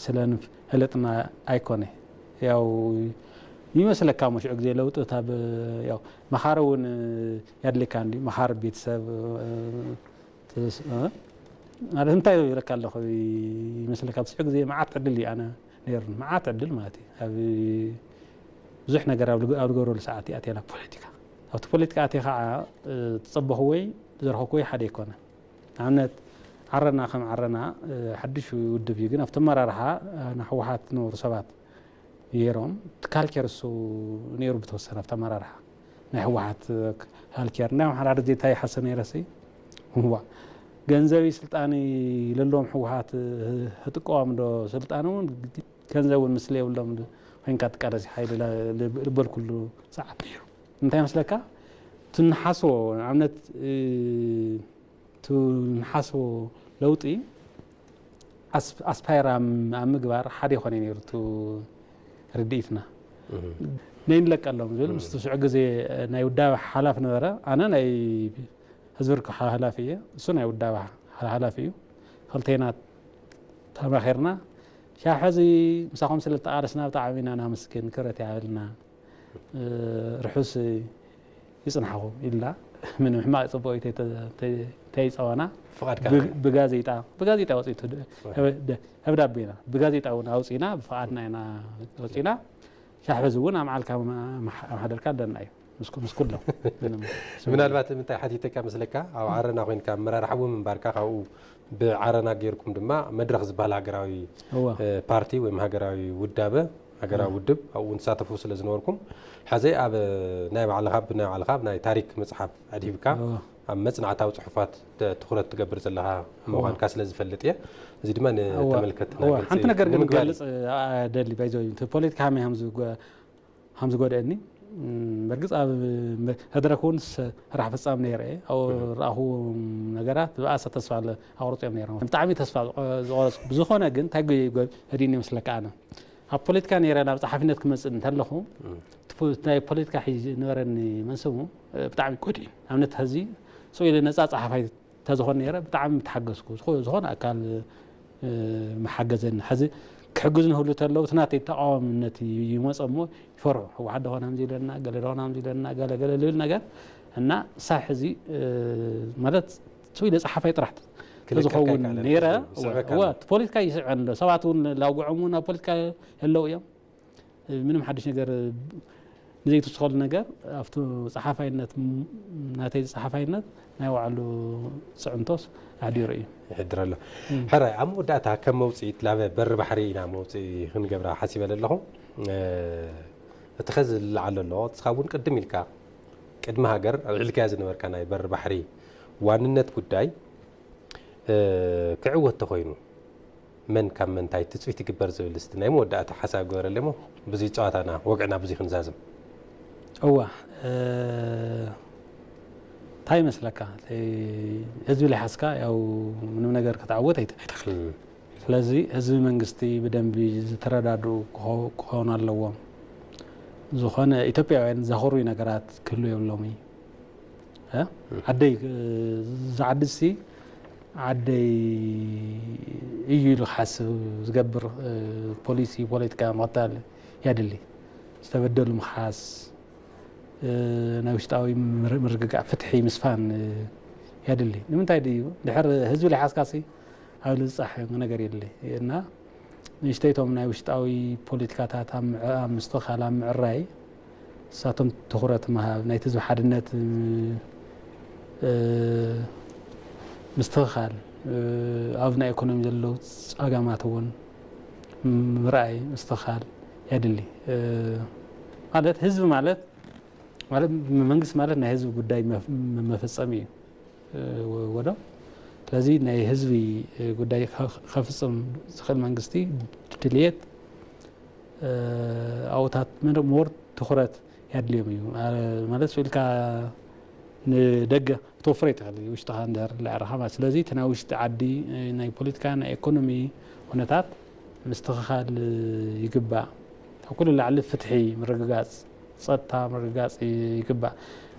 ስለንፈለጥና ኣይኮነ ያው ይመስለካ እሞ ሽዑ ግዜ ለውጢ እታ ያው መኻሪ እውን ያድልካ እንዲ መኻሪ ቤተሰብ ማለት እንታይ ይብለካ ኣለኹ ይመስለካ ብስዑ ግዜ መዓት ዕድል እዩ ኣነ ነይሩን መዓት ዕድል ማለት እዩ ኣብ ብዙሕ ነገር ኣብ ዝገብረሉ ሰዓት እያ ኣትያ ናብ ፖለቲካ ኣብቲ ፖለቲካ ኣትየ ከዓ ዝፀበኹ ወይ ዝረኸብኩ ወይ ሓደ ኣይኮነ ንኣብነት ዓረና ከም ዓረና ሓድሽ ውድብ እዩ ግን ኣብቲ ኣመራርሓ ንህወሓት ዝነበሩ ሰባት ነይሮም እቲ ካልቸር እሱ ነይሩ ብተወሰነ ኣብቲ ኣመራርሓ ናይ ህወሓት ካልቸር ናይ ኣምሓራ ድዜ እንታይ ይሓስብ ነይረ ሲ እዋ ገንዘብ ስልጣን ለለዎም ህወሓት ህጥቀዎም ዶ ስልጣን እውን ገንዘብ እውን ምስለ የብሎም ኮይንካ ትቃለስ ሓይል ልበልኩሉ ሰዓት ነይሩ እንታይ መስለካ ትንሓስቦ ንኣብነት ትንሓስቦ ለውጢ ኣስፓየር ኣብ ምግባር ሓደ ይኮነ ነይሩ ርድኢትና ነይንለቀሎም ዝብል ምስ ስዑ ግዜ ናይ ውዳበ ሓላፍ ነበረ ኣነ ናይ ህዝቢ ርክብ ሓላፊ እየ እሱ ናይ ውዳበ ሓላፊ እዩ ክልተና ተማኺርና ሻብ ሕዚ ምሳኹም ስለ ተቓለስና ብጣዕሚ ኢና ናመስግን፣ ክብረት ይሃበልና። እ፣ ርሑስ ይጽንሓኹም ኢልና ምንም ሕማቕ ጽቡቕ እዩ ተይ-፣ ተይ-፣ ተይጸወና። ፍቓድካ ብ-፣ ብጋዜጣ፣ ብጋዜጣ ወጺቱ ደ-፣ ደብዳቤና ብጋዜጣ እውን ኣውጺና፣ ብፍቓድና ኢና ወጺና። ሻብ ሕዚ እውን ኣምዓልካ ኣምሓደርካ ኣለና እዩ። ምስ ኩ-፣ ምስ ኩሎም። ምናልባት ምንታይ ሓቲተካ መስለካ፣ ኣብ ዓረና ኮይንካ ኣመራርሓ እውን ምንባርካ፣ ካብኡ ብዓረና ጌርኩም ድማ መድረኽ ዝበሃል ሃገራዊ፣ እዋ። እ፣ ፓርቲ ወይም ሃገራዊ ውዳበ፣ ሃገራዊ እዋ። ውድብ ኣብኡ እውን ትሳተፉ ስለ ዝነበርኩም፣ ሕዚ ኣብ ናይ ባዕልኻ፣ ብናይ ባዕልኻ ናይ ታሪክ መጽሓፍ ኣድሂብካ እዋ። ኣብ መጽናዕታዊ ጽሑፋት ተ-፣ ትኹረት ትገብር ዘለኻ እዋ። ምዃንካ ስለ ዝፈልጥ እየ። እዚ ድማ እዋ። ንተመልከትና እዋ። ግልጺ ሓንቲ ነገር ግን ንምግባር እዩ። ክገልጽ፣ እ፣ ደሊ፣ ባይዘወይ፣ እቲ ፖለቲካ ከመይ ከም ዝጎ-፣ ከም ዝጎድአኒ፣ እም፣ በርግጽ ኣብ መ-፣ መድረክ እውን ስ-፣ ስራሕ ፈጻሚ ነይረ እየ። ኣብኡ እህ። ዝረኣኹዎም ነገራት ብኣሰ ተስፋ ለ-፣ ኣቑርጾም ነይሮም። ብጣዕሚ ተስፋ ዝቆ-፣ ዝቆረጽኩ። ብዝኾነ ግን እንታይ ገ-፣ ገ-፣ ገዲኒ ይመስለካ ኣነ? ኣብ ፖለቲካ ነይረ ናብ ጸሓፊነት ክመጽእ እንተለኹ፣ እህ። እቲ ፖ-፣ ናይ ፖለቲካ ሒዙ ዝነበረኒ መንስሙ፣ እ፣ ብጣዕሚ ጎዲኡ። ኣብነት ሕዚ ስቕ ኢለ ነጻ ጸሓፋይ እንተዝኾን ነይረ ብጣዕሚ ምተሓገዝኩ። ዝኾ-፣ ዝኾነ ኣካል፣ እ፣ ምሓገዘኒ። ሕዚ ክሕግዙ ንህሉ ተለዉ እቲ ናተይ ተቃዋምነት ይ-፣ ይመጾ እሞ ይፈርሑ። ህወሓት ደኾነ ከምዚ ኢለና፣ ገለ ደኾነ ከምዚ ኢለና፣ ገለ ገለ ልብል ነገር እና ሳብ ሕዚ፣ እ፣ ማለት ስው ኢለ ጸሓፋይ ጥራሕ ክልከካ ተዝኸውን ይከኣል ነይረ፣ እዩ፣ ይስዕበካ እወ፣ ኣሎ። እቲ ፖለቲካ ይስዕበኒ ኣሎ። ሰባት እውን ላውግዖም እውን ኣብ ፖለቲካ የለዉ እዮም። ምንም ሓድሽ ነገር ንዘይትውስኸሉ ነገር ኣብቲ ጸሓፋይነት፣ ም-፣ ናተይ ጸሓፋይነት ናይ ባዕሉ ጽዕንቶስ ኣሕዲሩ እዩ። ይሕድር ኣሎ። እም። ሕራይ፣ ኣብ መወዳእታ ከም መውጽኢት ላበ በሪ ባሕሪ ኢና መውጽኢ ክንገብራ ሓሲበ ኣለኹ። እ፣ እቲ ኸዚ ዝለዓል ዘሎ፣ ንስኻ እውን ቅድም ኢልካ ቅድሚ ሃገር ኣልዒልካያ ዝነበርካ ናይ በሪ ባሕሪ ዋንነት ጉዳይ፣ እ፣ ክዕወት ተኾይኑ፣ መን ካብ መንታይ ትጽቢት ይግበር ዝብል እስቲ ናይ መወዳእታ ሓሳብ ግበረለይ እሞ፣ ብዙይ ጸዋታና፣ ወግዕና ብዙይ ክንዛዝም። እዋ፣ እ፣ እንታይ ይመስለካ? እቲ ህዝቢ ለይሓዝካ፣ ያው ምንም ነገር ክትዓወት ኣይት-፣ ኣይትኽእል። እም። ስለዚ ህዝቢ መንግስቲ ብደንቢ ዝተረዳድኡ ክኸ-፣ ክኾኑ ኣለዎም። ዝኾነ ኢትዮጵያውያን ዘኹርዩ ነገራት ክህሉ የብሎም እዩ። እ? እም። ዓደይ፣ እ፣ እዚ ዓዲ እዚ ዓደይ እዩ ኢሉ ክሓስብ ዝገብር፣ እ፣ ፖሊሲ፣ ፖለቲካ ምኽታል የድሊ። ዝተበደሉ ምኽሓስ፣ እ፣ ናይ ውሽጣዊ ምር-፣ ምርግጋእ፣ ፍትሒ ምስፋን፣ እ፣ የድሊ። ንምንታይ ድዩ? ድሕር ህዝቢ ለይሓዝካሲ ኣብ ልዝጻሕ ነገር የድሊ። እና ንእሽተይቶም ናይ ውሽጣዊ ፖለቲካታት ኣብ ምዕ-፣ ኣብ ምስትኽኻል፣ ኣብ ምዕራይ፣ ንሳቶም ትኹረት ምሃብ፣ ናይቲ ህዝቢ ሓድነት፣ እ፣ ምስትኽኻል፣ እ፣ ኣብ ናይ ኢኮኖሚ ዘለዉ ጸገማት እውን ምርኣይ፣ ምስትኽኻል የድሊ። እ፣ ማለት ህዝቢ ማለት፣ ማለት መንግስቲ ማለት ናይ ህዝቢ ጉዳይ መፍ-፣ መፈጸሚ እዩ። እ፣ ወ-፣ ወዶ። ስለዚ ናይ ህዝቢ፣ እ፣ ጉዳይ ከ-፣ ከፍጽም ዝኽእል መንግስቲ ድልየት፣ እ፣ ኣብኡታት ምን-፣ ሞር ትኹረት የድልዮም እዩ። አ-፣ ማለት ስኢልካ ንደገ ክትወፍሮ ይትኽእል፣ ውሽጥኻ እንድሕር ለዕረኻ ማለት። ስለዚ እቲ ናይ ውሽጢ ዓዲ፣ እ፣ ናይ ፖለቲካ፣ ናይ ኢኮኖሚ ኩነታት ምስትኽኻል ይግባእ። ካብ ኩሉ ላዕሊ ፍትሒ ምርግጋጽ፣ ጸጥታ ምርግጋጽ ይግባእ።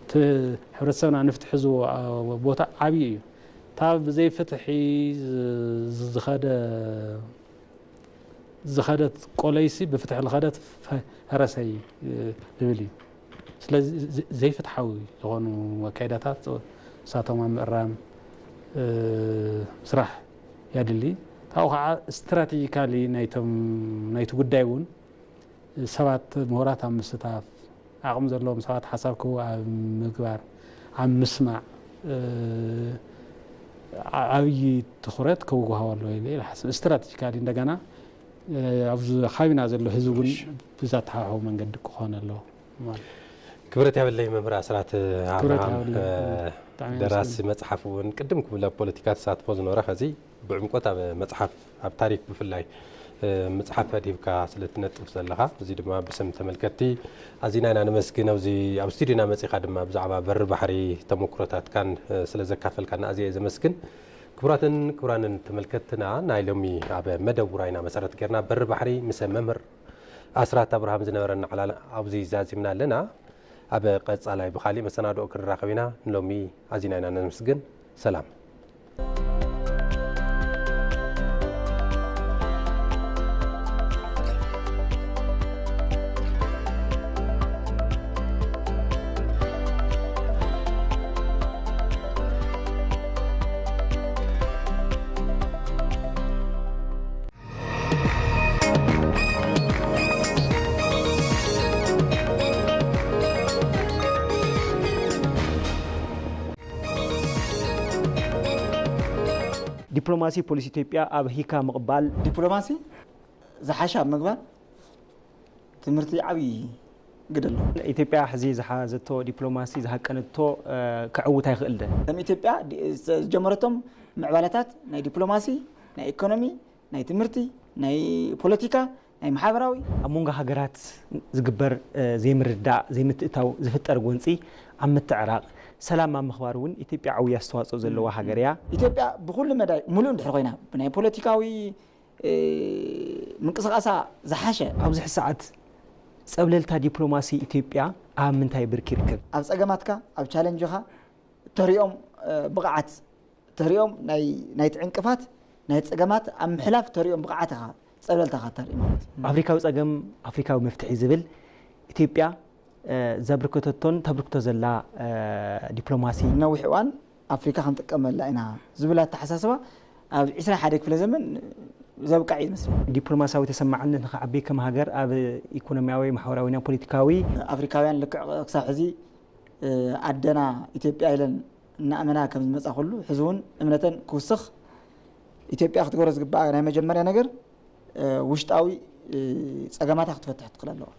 እቲ ሕብረተሰብና ንፍትሒ ዝህቦ፣ አ፣ ቦታ ዓብዪ እዩ። እታ ብዘይ ፍትሒ ዝ-፣ ዝኸደ፣ ዝኸደት ቆለይሲ ብፍትሒ ዝኸደት ፈ-፣ ፈረሰይ፣ እ፣ ዝብል እዩ። ስለዚ ዝ-፣ ዘይፍትሓዊ ዝኾኑ ኣካይዳታት ንሳቶም ኣብ ምእራም፣ እ፣ ስራሕ የድሊ። ካብኡ ከዓ ስትራቴጂካሊ ናይቶም፣ ናይቲ ጉዳይ እውን ሰባት ምሁራት ኣብ ምስታፍ፣ ዓቕሚ ዘለዎም ሰባት ሓሳብ ክህቡ ኣብ ምግባር፣ ኣብ ምስማዕ፣ እ፣ ዓ-፣ ዓብዪ ትኹረት ክወሃቦ ኣለዎ ኢለ ኢለ ሓስብ። ስትራቴጂካሊ እንደገና፣ እ፣ ኣብዚ ከባቢና ዘሎ ህዝቢ እውን ብዘተሓሕቦ መንገዲ ክኾን ኣለዎ ማለት እዩ። ክብረት ያብለይ መምህር ኣስራት ክብረት ኣብርሃም፣ ያብለይ። እ፣ ብጣዕሚ ደራሲ የመስግን። መጽሓፍ እውን ቅድም ክብል ኣብ ፖለቲካ ተሳትፎ ዝነበረ፣ ከዚ ብዕምቆት ኣብ መጽሓፍ፣ ኣብ ታሪክ ብፍላይ፣ እ፣ መጽሓፍ ኣድሂብካ ስለ ትነጥፍ ዘለኻ፣ እዚ ድማ ብስም ተመልከትቲ ኣዚና ኢና ነመስግን። ኣብዚ ኣብ ስቱዲዮና መጺኻ ድማ ብዛዕባ በሪ ባሕሪ ተመኩሮታትካን፣ እ፣ ስለ ዘካፈልካና ኣዝየ እየ ዘመስግን። ክቡራትን ክቡራንን ተመልከትትና፣ ናይ ሎሚ ኣብ መደብ ውራይና መሰረት ጌርና በሪ ባሕሪ ምስ መምህር ኣስራት ኣብርሃም ዝነበረና ዕላል ኣብዚ ዛዚምና ኣለና። ኣብ ቀጻላይ ብኻሊእ መሰናድኦ ክንራኸብ ኢና። ንሎሚ ኣዚና ኢና ነመስግን። ሰላም። ዲፕሎማሲ ፖሊሲ ኢትዮጵያ ኣብ ሂካ ምቕባል። ዲፕሎማሲ ዝሓሸ ኣብ ምግባር ትምህርቲ ዓብዪ ግደ ኣለዎ። ኢትዮጵያ ሕዚ ዝሓዘቶ ዲፕሎማሲ ዝሃቀነቶ ክዕውት ኣይኽእል ደ? ከም ኢትዮጵያ ዝጀመረቶም ምዕባለታት ናይ ዲፕሎማሲ፣ ናይ ኢኮኖሚ፣ ናይ ትምህርቲ፣ ናይ ፖለቲካ፣ ናይ ማሕበራዊ። ኣብ መንጎ ሃገራት ዝግበር ዘይምርዳእ፣ ዘይምትእታው ዝፍጠር ጎንፂ ኣብ ምትዕራቕ፣ ሰላም ኣብ ምኽባር እውን ኢትዮጵያ ዓብዪ ኣስተዋፅኦ ዘለዋ ሃገር እያ። ኢትዮጵያ ብኹሉ መዳይ ሙሉእ እንድሕር ኮይና ብናይ ፖለቲካዊ ምንቅስቃሳ ዝሓሸ። ኣብዚ ሕዚ ሰዓት ፀብለልታ ዲፕሎማሲ ኢትዮጵያ ኣብ ምንታይ ብርኪ ይርከብ? ኣብ ፀገማትካ፣ ኣብ ቻለንጅኻ ተሪኦም ብቕዓት ተሪኦም ናይ ናይቲ ዕንቅፋት ናይ ፀገማት ኣብ ምሕላፍ ተሪኦም ብቕዓት ኢኻ ፀብለልታኻ ተርኢ ማለት እዩ። ኣፍሪካዊ ፀገም ኣፍሪካዊ መፍትሒ ዝብል ኢትዮጵያ ዘብርከተቶን ተብርክቶ ዘላ ዲፕሎማሲ። ነዊሕ እዋን ኣፍሪካ ክንጥቀመላ ኢና ዝብል ኣተሓሳስባ ኣብ ዒስራን ሓደን ክፍለ ዘመን ዘብቅዕ እዩ ዝመስለኒ። ዲፕሎማሲያዊ ተሰማዕነት ንኽዓቢ ከም ሃገር ኣብ ኢኮኖሚያዊ፣ ማሕበራዊና ፖለቲካዊ ኣፍሪካውያን ልክዕ ክሳብ ሕዚ ኣደና ኢትዮጵያ ኢለን እናኣመና ከም ዝመፃ ኩሉ ሕዚ እውን እምነተን ክውስኽ ኢትዮጵያ ክትገብሮ ዝግባኣ ናይ መጀመርያ ነገር ውሽጣዊ ፀገማታ ክትፈትሕ ትኽእል ኣለዋ።